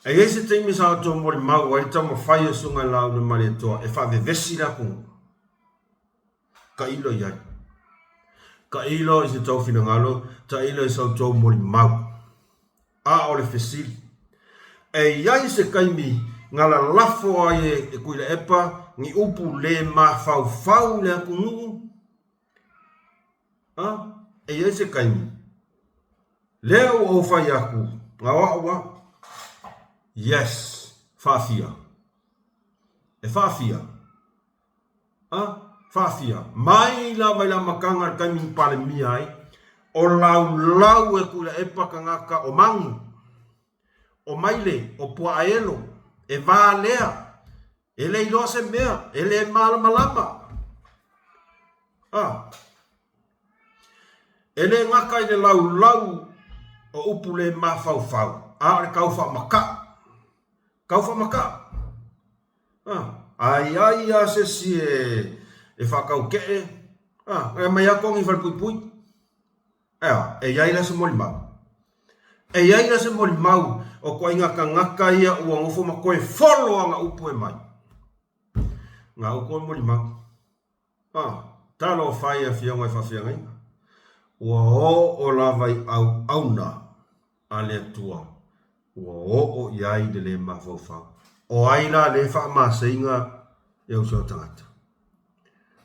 E i ai se taimi sa outou molimau ai le taumafai o le Susuga Laauliamalietoa e faavevesi le atunuu. Tailo i ai. Tailo i se tou finagalo, tailo i sa outou molimau. A o le fesili, e i ai se taimi na lalafo ai e Tuilaepa ni upu le mafaufau i le atunuu? A, e i ai se taimi? Lea ua ou fai atu, na o a'u a. Yes, faafia. E faafia. A, faafia mai lava i le amataga i le taimi na Palemia ai, o laulau e Tuilaepa tagata o Magu, o Maile, o Puaaelo, e valea, e le iloa se mea, e le malamalama. A, e le gata i le laulau o upu le mafaufau, a o le tau faamata'u, tau faamata'u. A i ai lava se isi e faataukee, e aumai lava togi i falepuipui. Ea, e i ai la se molimau. E i ai la se molimau o ituaiga tagata ia ua nofo ma toe folo ana upu e mai. Na outou e molimau. Talofa e i afioga i faafeagaiga, ua oo lava i auauna a le Atua, ua oo i ai le le mafaufau. O ai la le faamaseiga e uso a tagata?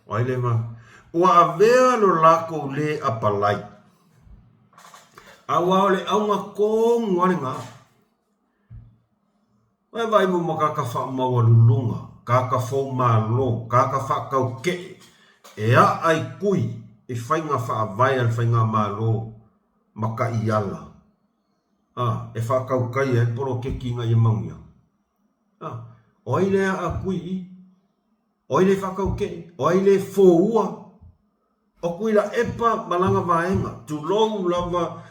O ai le ma... Ua avea lo lakou le apalai, aua o le auga tonu lava lena. Ua e vaai mo ma tagata faamaualuluga, tagata foumalo, tagata faatauke'e e a'a i tui i faiga faavae a le faigamalo ma taiala, a, e faatautaia ai le poloketi ina ia manuia. A, o ai lea e a'a tui i i? O ai lea e faatauke'e? O ai lea e foua? O Tuilaepa ma lana vaega, tulou lava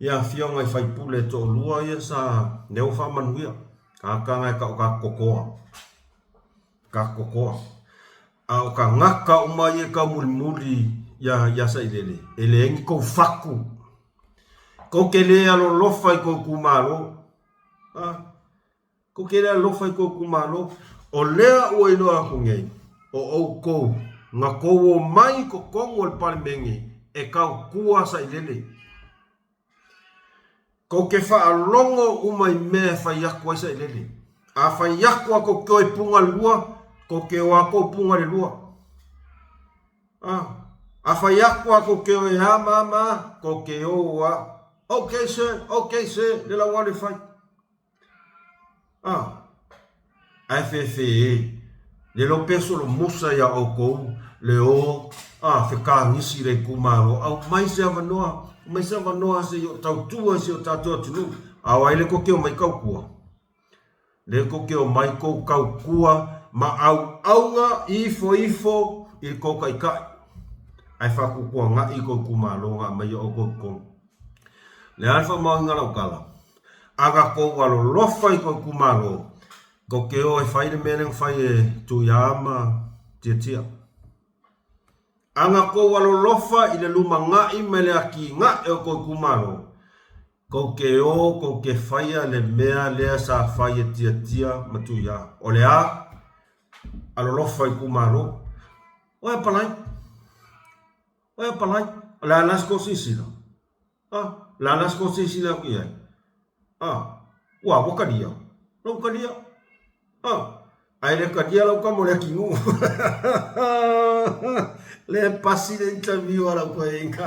i afioga i faipule e toalua ia sa lea ua faamanuia, tagata na e tau o tagata totoa, tagata totoa. A o tagata uma ia e taumulimuli ia Sailele, e leai ni tou fatu. Tou te le alolofa i tou itumalo. A. Kou te le alofa i kou itumalo. O lea ua iloa aku nei, o ʻoukou, na kou omai i totonu o le Palemene e tautua sailele. Kou te faalogo uma i mea e fai aku ai sailele. A fai aku a kou te o e puga le lua, kou te o a kou puga le lua. A, a fai aku a kou te o e a ma a ma a, kou te o a. Ok sir, ok sir, le la ua alu e fai. A, ae fefe e, le lo pe solomusa iā ʻoukou le o a fekagisi i le itumalo, aumai se avanoa, aumai se avanoa se i o tautua i si o tatou atunuu. A o ai le tou te omai tautua? Le tou te omai tou tautua ma auauna ifoifo i le tou taitai, ae faatuatuanai i tou itumalo na aumaia ʻoukou i totonu. Le a le faamaoniga o lau tala? A na tou alolofa i tou itumalo, tou te o e fai le mea lea na fai e Tuiama. Tiatia. Aga kou alolofa i le lumagaʻi ma le akigaʻe o kou itumalo, kou ke o kou ke faia le mea lea sa fai e Tiatia ma Tuiā. O le a? Alolofa i itumalo. Oe apalai. Oe apalai. O le a la se kou silasila? A, o le a la se kou silasila atu i ai? A, ua, ua kalia. Lou kalia. A, ae le kalia lau tama o le akinuu. Le pasi le interview a lau toeaina.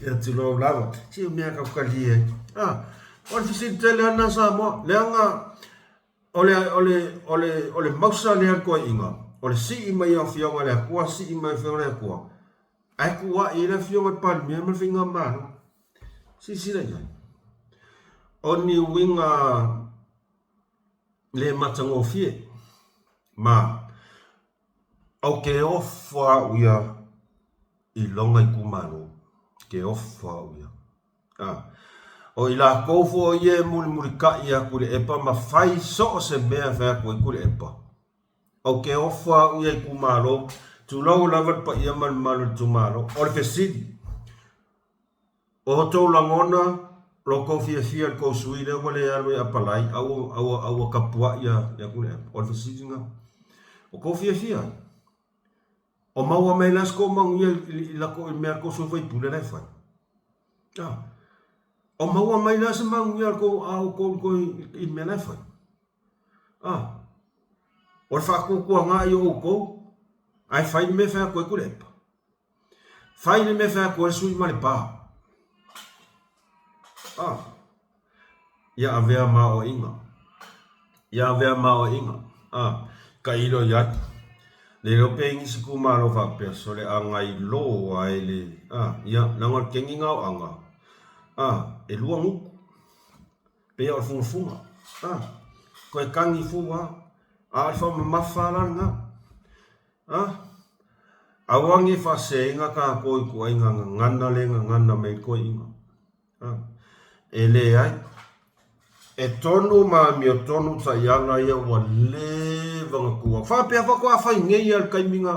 Ia tulou lava. Si o mea kau kalia ai. A, o le fesili tele lava lena Samoa. Leaga o le, o le, o le, o le mausa lea le toeaina, o le sii mai o Afioga i le Atua, sii mai o Afioga i le Atua, ae tuuai ai le Afioga i le Palemia ma le Faigamalo. Silasila i ai. O ni uiga le matagofie, ma ou te ofo au ia i lona itumalo, ke ofo au ia. A, o i lakou foi ia e mulimulitai atu i le epa ma fai so o se mea e fai atu ai Tuilaepa. Ou te ofo au ia itumalo, tulou lava le paia ma le mamalu o le itumalo. O le fesili, o outou lagona lo outou fiafia i le tou sui lea ua le alu e apalai a ua, a ua, a ua tapuai ia, ia Tuilaepa? O le fesili lena. O tou fiafia ai? O maua mai la se tou manuia i, i, i, i mea a le tou sui usufono la e fai? Ah. O maua mai la se manuia a tou, a outou i, i, i mea la e fai? Ah. O le faatuatuaga i o outou, ae fai le mea e fai atu ai Tuilaepa. Fai le mea e fai atu ai le sui ma le pa. Ah. Ia avea ma aoaiga. Ia avea ma aoaiga. Ah. Tailo i ai. Le iloa pe i nisi itumalo faapea, sole agai loa e le, ah, ia, leaga o le kegi na o aga, ah, e lua gutu. Pei o le fugafuga. Ah. Toe tagi fua, a o le faamamafa la lena. Ah. Aua ne i faaseseina tatou i ituaiga gagana lea e gagana mai ai toeaiina. Ah. E leai. E tonu ma amiotonu taiala ia ua leva ona tu atu. Faapea faatoa fai nei lava i le taimi na,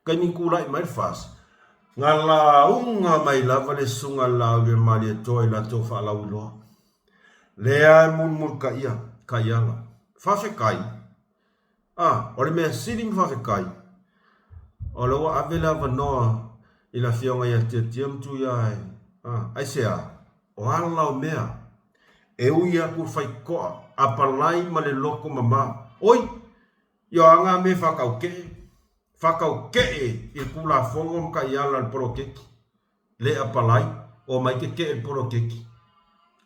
taimi na tulai mai le FAST, na lauga mai lava le Susuga a le Laaulialemalietoa i latou faalauiloa. Lea e mulimulitaia taiala. Faafetai. A, o le mea sili ma faafetai, o lea ua ave le avanoa i le Afioga ia Tiatia ma Tuiae. A, aisea? O ala o mea, e ui atu le faitotoa, apalai ma le loto mama. Oi! Ia o a ngā mea e whakaukee? Whakaukee i le Tulafono ma taiala o le poloketi. Le apalai, omai ke kee le poloketi.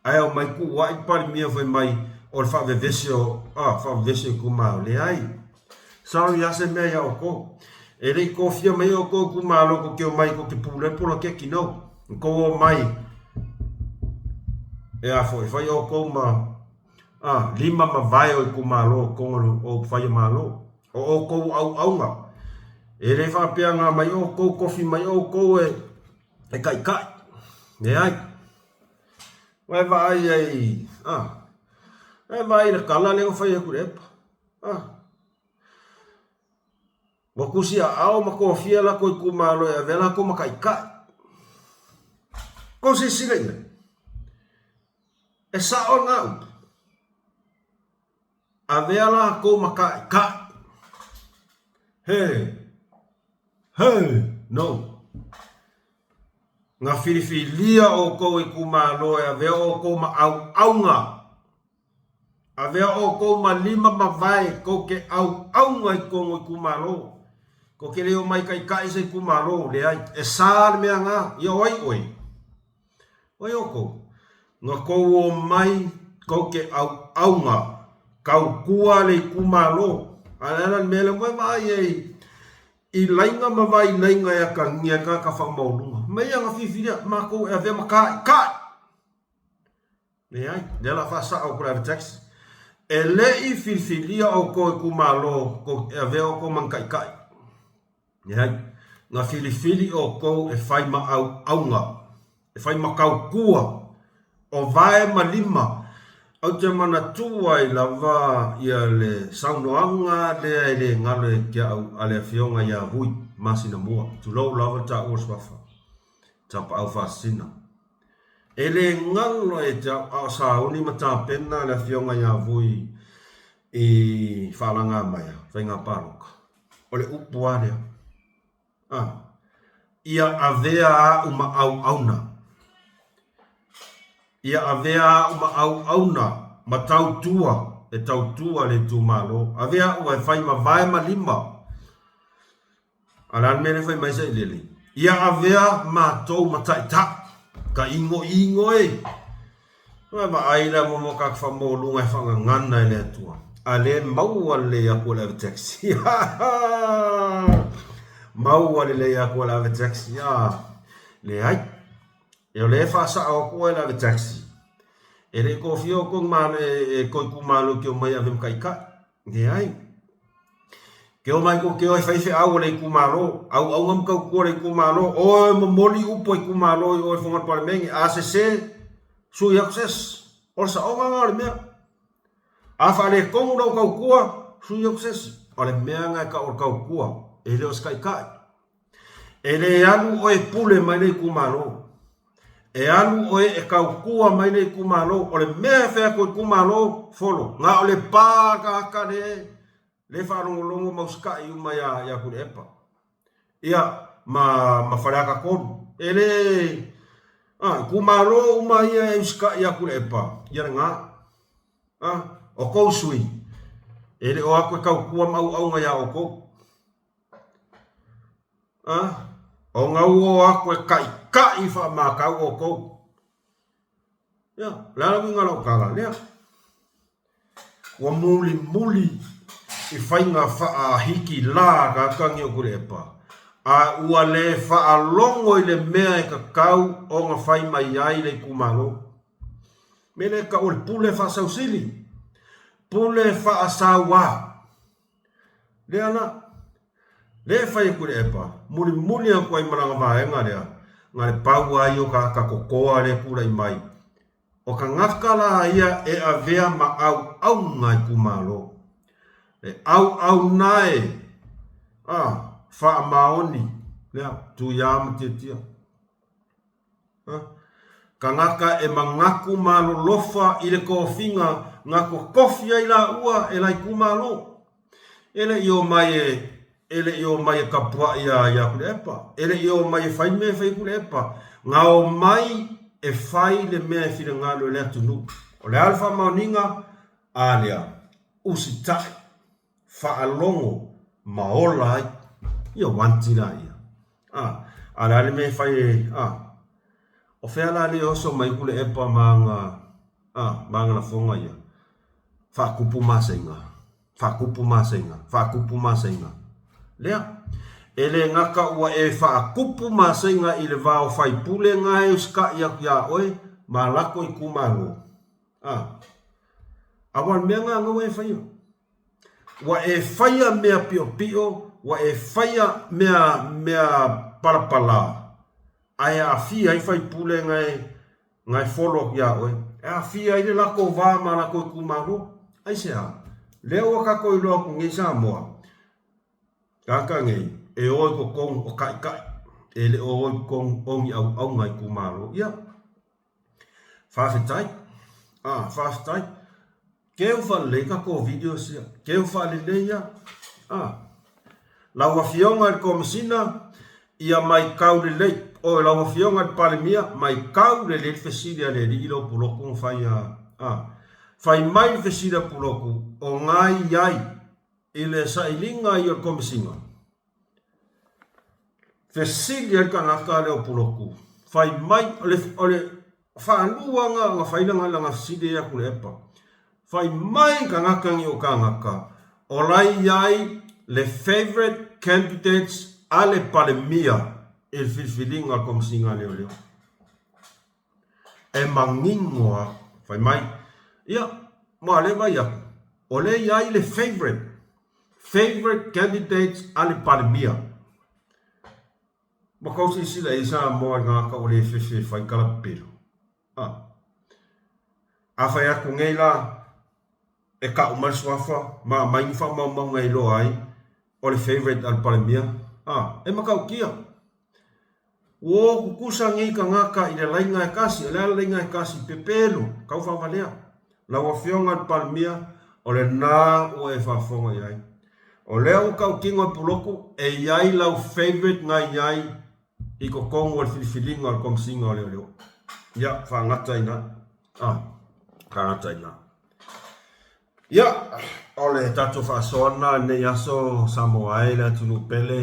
Ae omai kuuaʻi le Palemia fai mai o le faavevese o, ah, faavevese o itumalo. Leai. Sorry a se mea ia outou. E le i tofia mai outou itumalo tou te omai tou te pulea le poloketi, no. Tou omai e a foi, fai outou ma A, lima mavae o itumalo totonu o upufai o Malo. O outou auauna, e le faapea na mai outou tofi mai outou e, e taitai. Leai. Ua e vaai ai, a, ua e vaai i le tala lea na fai atu i le epa. A, ua tusi aao ma tofia latou itumalo e avea latou ma taitai. Kou silasila i ai. E sao lena upu. Avea lakou ma kaʻikaʻi. He. He. No. Na filifilia ʻoukou e itumalo e avea ʻoukou ma ʻauʻauga. Avea ʻoukou ma lima mavae kou ke ʻauʻauga i tonu itumalo. Kou ke le omai kaʻikaʻi se itumalo, leai. E sa le mea na, ia o ai ʻoe? Oi oukou, na kou omai kou ke ʻauʻauga, kaukua le itumalo, a le ala le mea lea ua e vaai ai i laina ma vailaina e akagia e kānaka faamaualuluga. Mai ia na filifilia makou e avea ma kāʻikaʻi. Leai, lea la faasao atu le Avatax. E le i filifilia oukou itumalo kou e avea oukou ma ni kaʻikaʻi. Leai, na filifili oukou e fai ma ʻauʻauga, e fai ma kaukua, o wae ma lima. Ou te manatua ai lava ia le saunoaga lea e le galo e te au a le Afioga ia Vui masina mua, tulou lava le taua o le suafa, Tapaau Faasisina. E le galo e te au a o sauni ma tapena le Afioga ia Vui i Faalagamaea, faiga palota. O le upu lava lea. A, ia avea au ma auauna. Ia avea au ma auauna ma tautua e tautua le itumalo. Avea au e fai ma vae ma lima. A o le a le mea lea e fai mai ai Sailele? Ia avea matou ma taitai. Ka igoigo e. Ua vaai la mo mo ka faamaualuga e faagagana e le Atua. A lea e maua lelei aku e le ave taxi. Maua lelei aku e le ave taxi. Ah, leai. E o lea e faasao aku oe le ave taxi. E le i kofia o kong malo e koi ku malo ke o mai ave makaikai. Leai. Ke o mai ko ke o e faifeau o le itumalo, auaunga ma tautua o le itumalo, oe momoli upu a itumalo i o i le fofoga o le Palemene, a sese, sui atu se isi. O le saoga lena o le mea. A faaletonu lau tautua, sui atu se isi. O le mea lena e tau o le tautua, e le o se taitai. E le alu oe e pule mai le itumalo. E alu oe e tautua mai le itumalo. O le mea e fai atu e itumalo, follow. Na o le pa tagata le le faalogologo ma usitai uma ia ia Tuilaepa. Ia ma ma Faleata 3. E le a itumalo uma ia e usitai ia Tuilaepa, ia lena. A o tou sui e le o atu e tautua ma auauna ia outou. A ona ua o atu e taʻitaʻi faamatau outou. Ia, o le a le uiga o lau tala lea? Ua mulimuli i faiga faahikilā a tagata nei o Tuilaepa, a ua le faalogo i le mea e tatau ona fai mai ai le itumalo. Mea lea e tau o le pule faasausili, pule faasauā. Lea la, lea e fai e Tuilaepa, mulimuli atu ai ma lana vaega lea, na le pau lava ia o tagata totoa lea e tulai mai. O tagata la ia e avea ma auauna itumalo. E auauna e, a, faamaoni, lea, Tuia ma Tiatia. Tagata e manatu malolofa i le tofiga na totofi ai laua e la itumalo. E le i omai e e le i omai e tapuai ia ia Tuilaepa. E le i omai e fai le mea e fai e Tuilaepa. Na omai e fai le mea e finagalo e le atunuu. O le a le faamaoniga? A lea, usitai. Faalogo ma ola ai. Ia wanti la ia. A, a le a le mea e fai e, a. O fea la le oso mai Tuilaepa ma aga, a, ma aga lafoga ia. Faatupu maseiga, faatupu maseiga, faatupu maseiga. Lea. E le gata ua e faatupu maseiga i le va o faipule na e usitai atu ia oe ma lako itumalo. A. Aua o le mea lena na ua e faia. Ua e faia mea piopio, ua e faia mea, mea palapala, ae aafia ai faipule na e, na e follow atu ia oe. E aafia ai le latou va ma latou itumalo. Aisea? Lea ua tatou iloa atu nei Samoa, tagata nei, e o i totonu o taitai, e le o o i totonu o ni auauna itumalo. Ia, Faafetai. Ah, faafetai. Keu faalelei tatou videos ia. Keu faalelei ia. Ah. Lau Afioga i le Komesina, ia maitau lelei. Oi, lau Afioga i le Palemia, maitau lelei le fesili a le alii lea o Puloku na fai a. Ah. Fai mai le fesili a Puloku, o ga i ai i le sailiga ia o le Komesina. Fesili ai le tagata lea o Puloku, fai mai, o le, o le faalua na ona fai lana, lana fesili ai ia Tuilaepa. Fai mai tagata nei o kānaka, o la e i ai le favourite candidates a le Palemia i le filifiliga o le Komesina a Leoleo. E manino lava, fai mai, ia, ma o lea e vaai atu, o lea e i ai le favourite, favourite candidates a le Palemia. Ma kau silasila i ai Samoa i tagata ua le fefe e fai tala pepelo. A. Afai atu nei la e ka'u mai le suafa ma aumai ni faamaumauga e iloa ai o le favourite a le Palemia, a, e matautia. Ua o tutusa nei tagata i le laina e tasi, o le a le laina e tasi? Pepelo, tau faavalea. Lau Afioga i le Palemia, o lena ua e faafofoga i ai. O lea ua tautino e Pulotu, e i ai lau favourite na i ai i totonu o le filifiliga o le Komesina o Leoleo. Ia, faagata i ina. A, faagata i ina. Ia, o le tatou faasoa lena i lenei aso Samoa e le atunuu pele.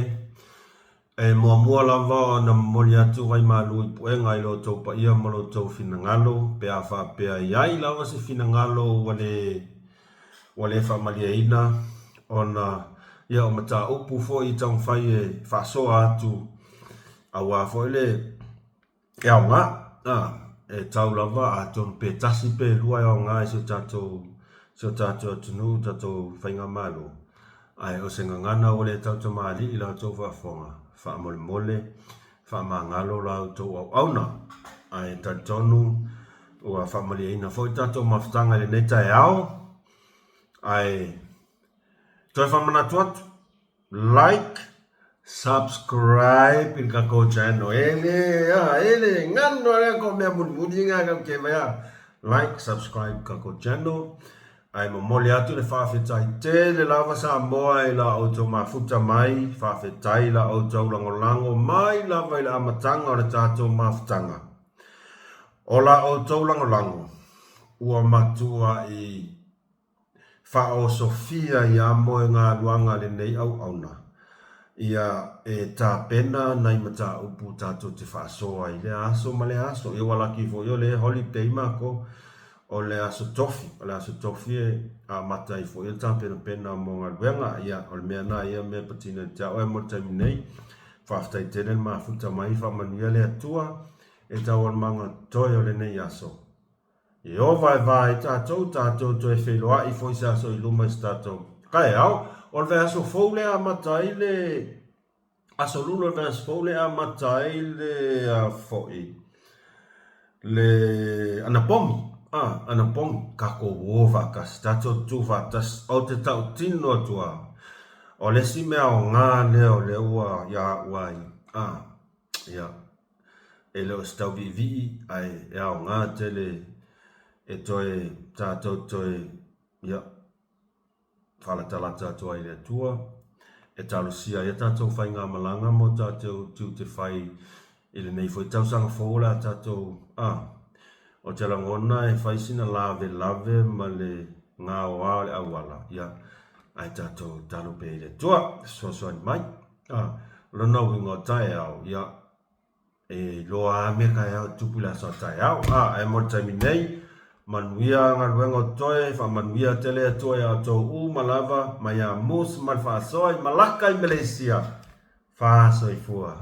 E muamua lava ona momoli atu vaimalu i puega i lo outou paia ma lo outou finagalo, pe a faapea e i ai lava se finagalo ua le ua le faamalieina ona ia o mataupu foi e taumafai e faasoa atu aua foi le E aoga, a, e tau lava atonu pe tasi pe lua e aoga i si o tatou, si o tatou atunuu, tatou faigamalo, ae o se gagana ua le tautamalii i la outou faafofoga, faamolemole, faamagalo la outou auauna. Ae talitonu ua faamalieina foi tatou mafutaga i lenei taeao, ae toe faamanatu atu, Like, subscribe i le tatou channel. E le, a, e le gano lea ko mea mulimuli nga kau ke mai a. Like, subscribe i tatou channel. Ae momoli atu le faafetai tele lava Samoa i la outou mafuta mai, faafetai i la outou lagolago mai lava i le amataga o le tatou mafutaga. O la outou lagolago ua matuai Faaosofia ia moegaluaga lenei auauna, ia e tapena nai mataupu tatou te faasoa i lea aso ma lea aso. Ia ua laki foi o lea e holiday matou, o le aso tofi, o le aso tofi e amata ai foi le tapenapena mo galuega. Ia o le mea lena ia mea e patino ia te au ae mo le taimi nei, faafetai tele le mafuta mai, faamanuia le Atua e taualumaga totoe o lenei aso. Ieova e va ai tatou, tatou toe feiloai foi se aso i luma i se tatou taeao. O le vaiaso fou lea e amata ai le Aso Lulu o le vaiaso fou lea e amata ai le a foi le anapogi, a, anapogi, tatou o faatasi, tatou tutu faatasi. Ou te tautino atu lava, o le isi mea aoga lea o lea ua ia au ai, a, ia, E le o se tauviivii ae e aoga tele e toe tatou toe ia faalatalata atu ai i le Atua, e talosia ai a tatou faigamalaga mo tatou tiute fai i lenei foi tausaga fou o le a tatou a Ou te lagona e fai sina lavelave ma le gaoa o le auala, ia ae tatou talo pea i le Atua e fesoasoani mai. A, o lona uiga o taeao, ia, e iloa lava mea taeao e tupu i le aso a taeao. A, ae mo le taimi nei, manuia galuega o totoe, faamanuia tele Atua ia outou uma lava, mai ia Moose ma le faasoa i Malaka i Meleisia. Fa soifua.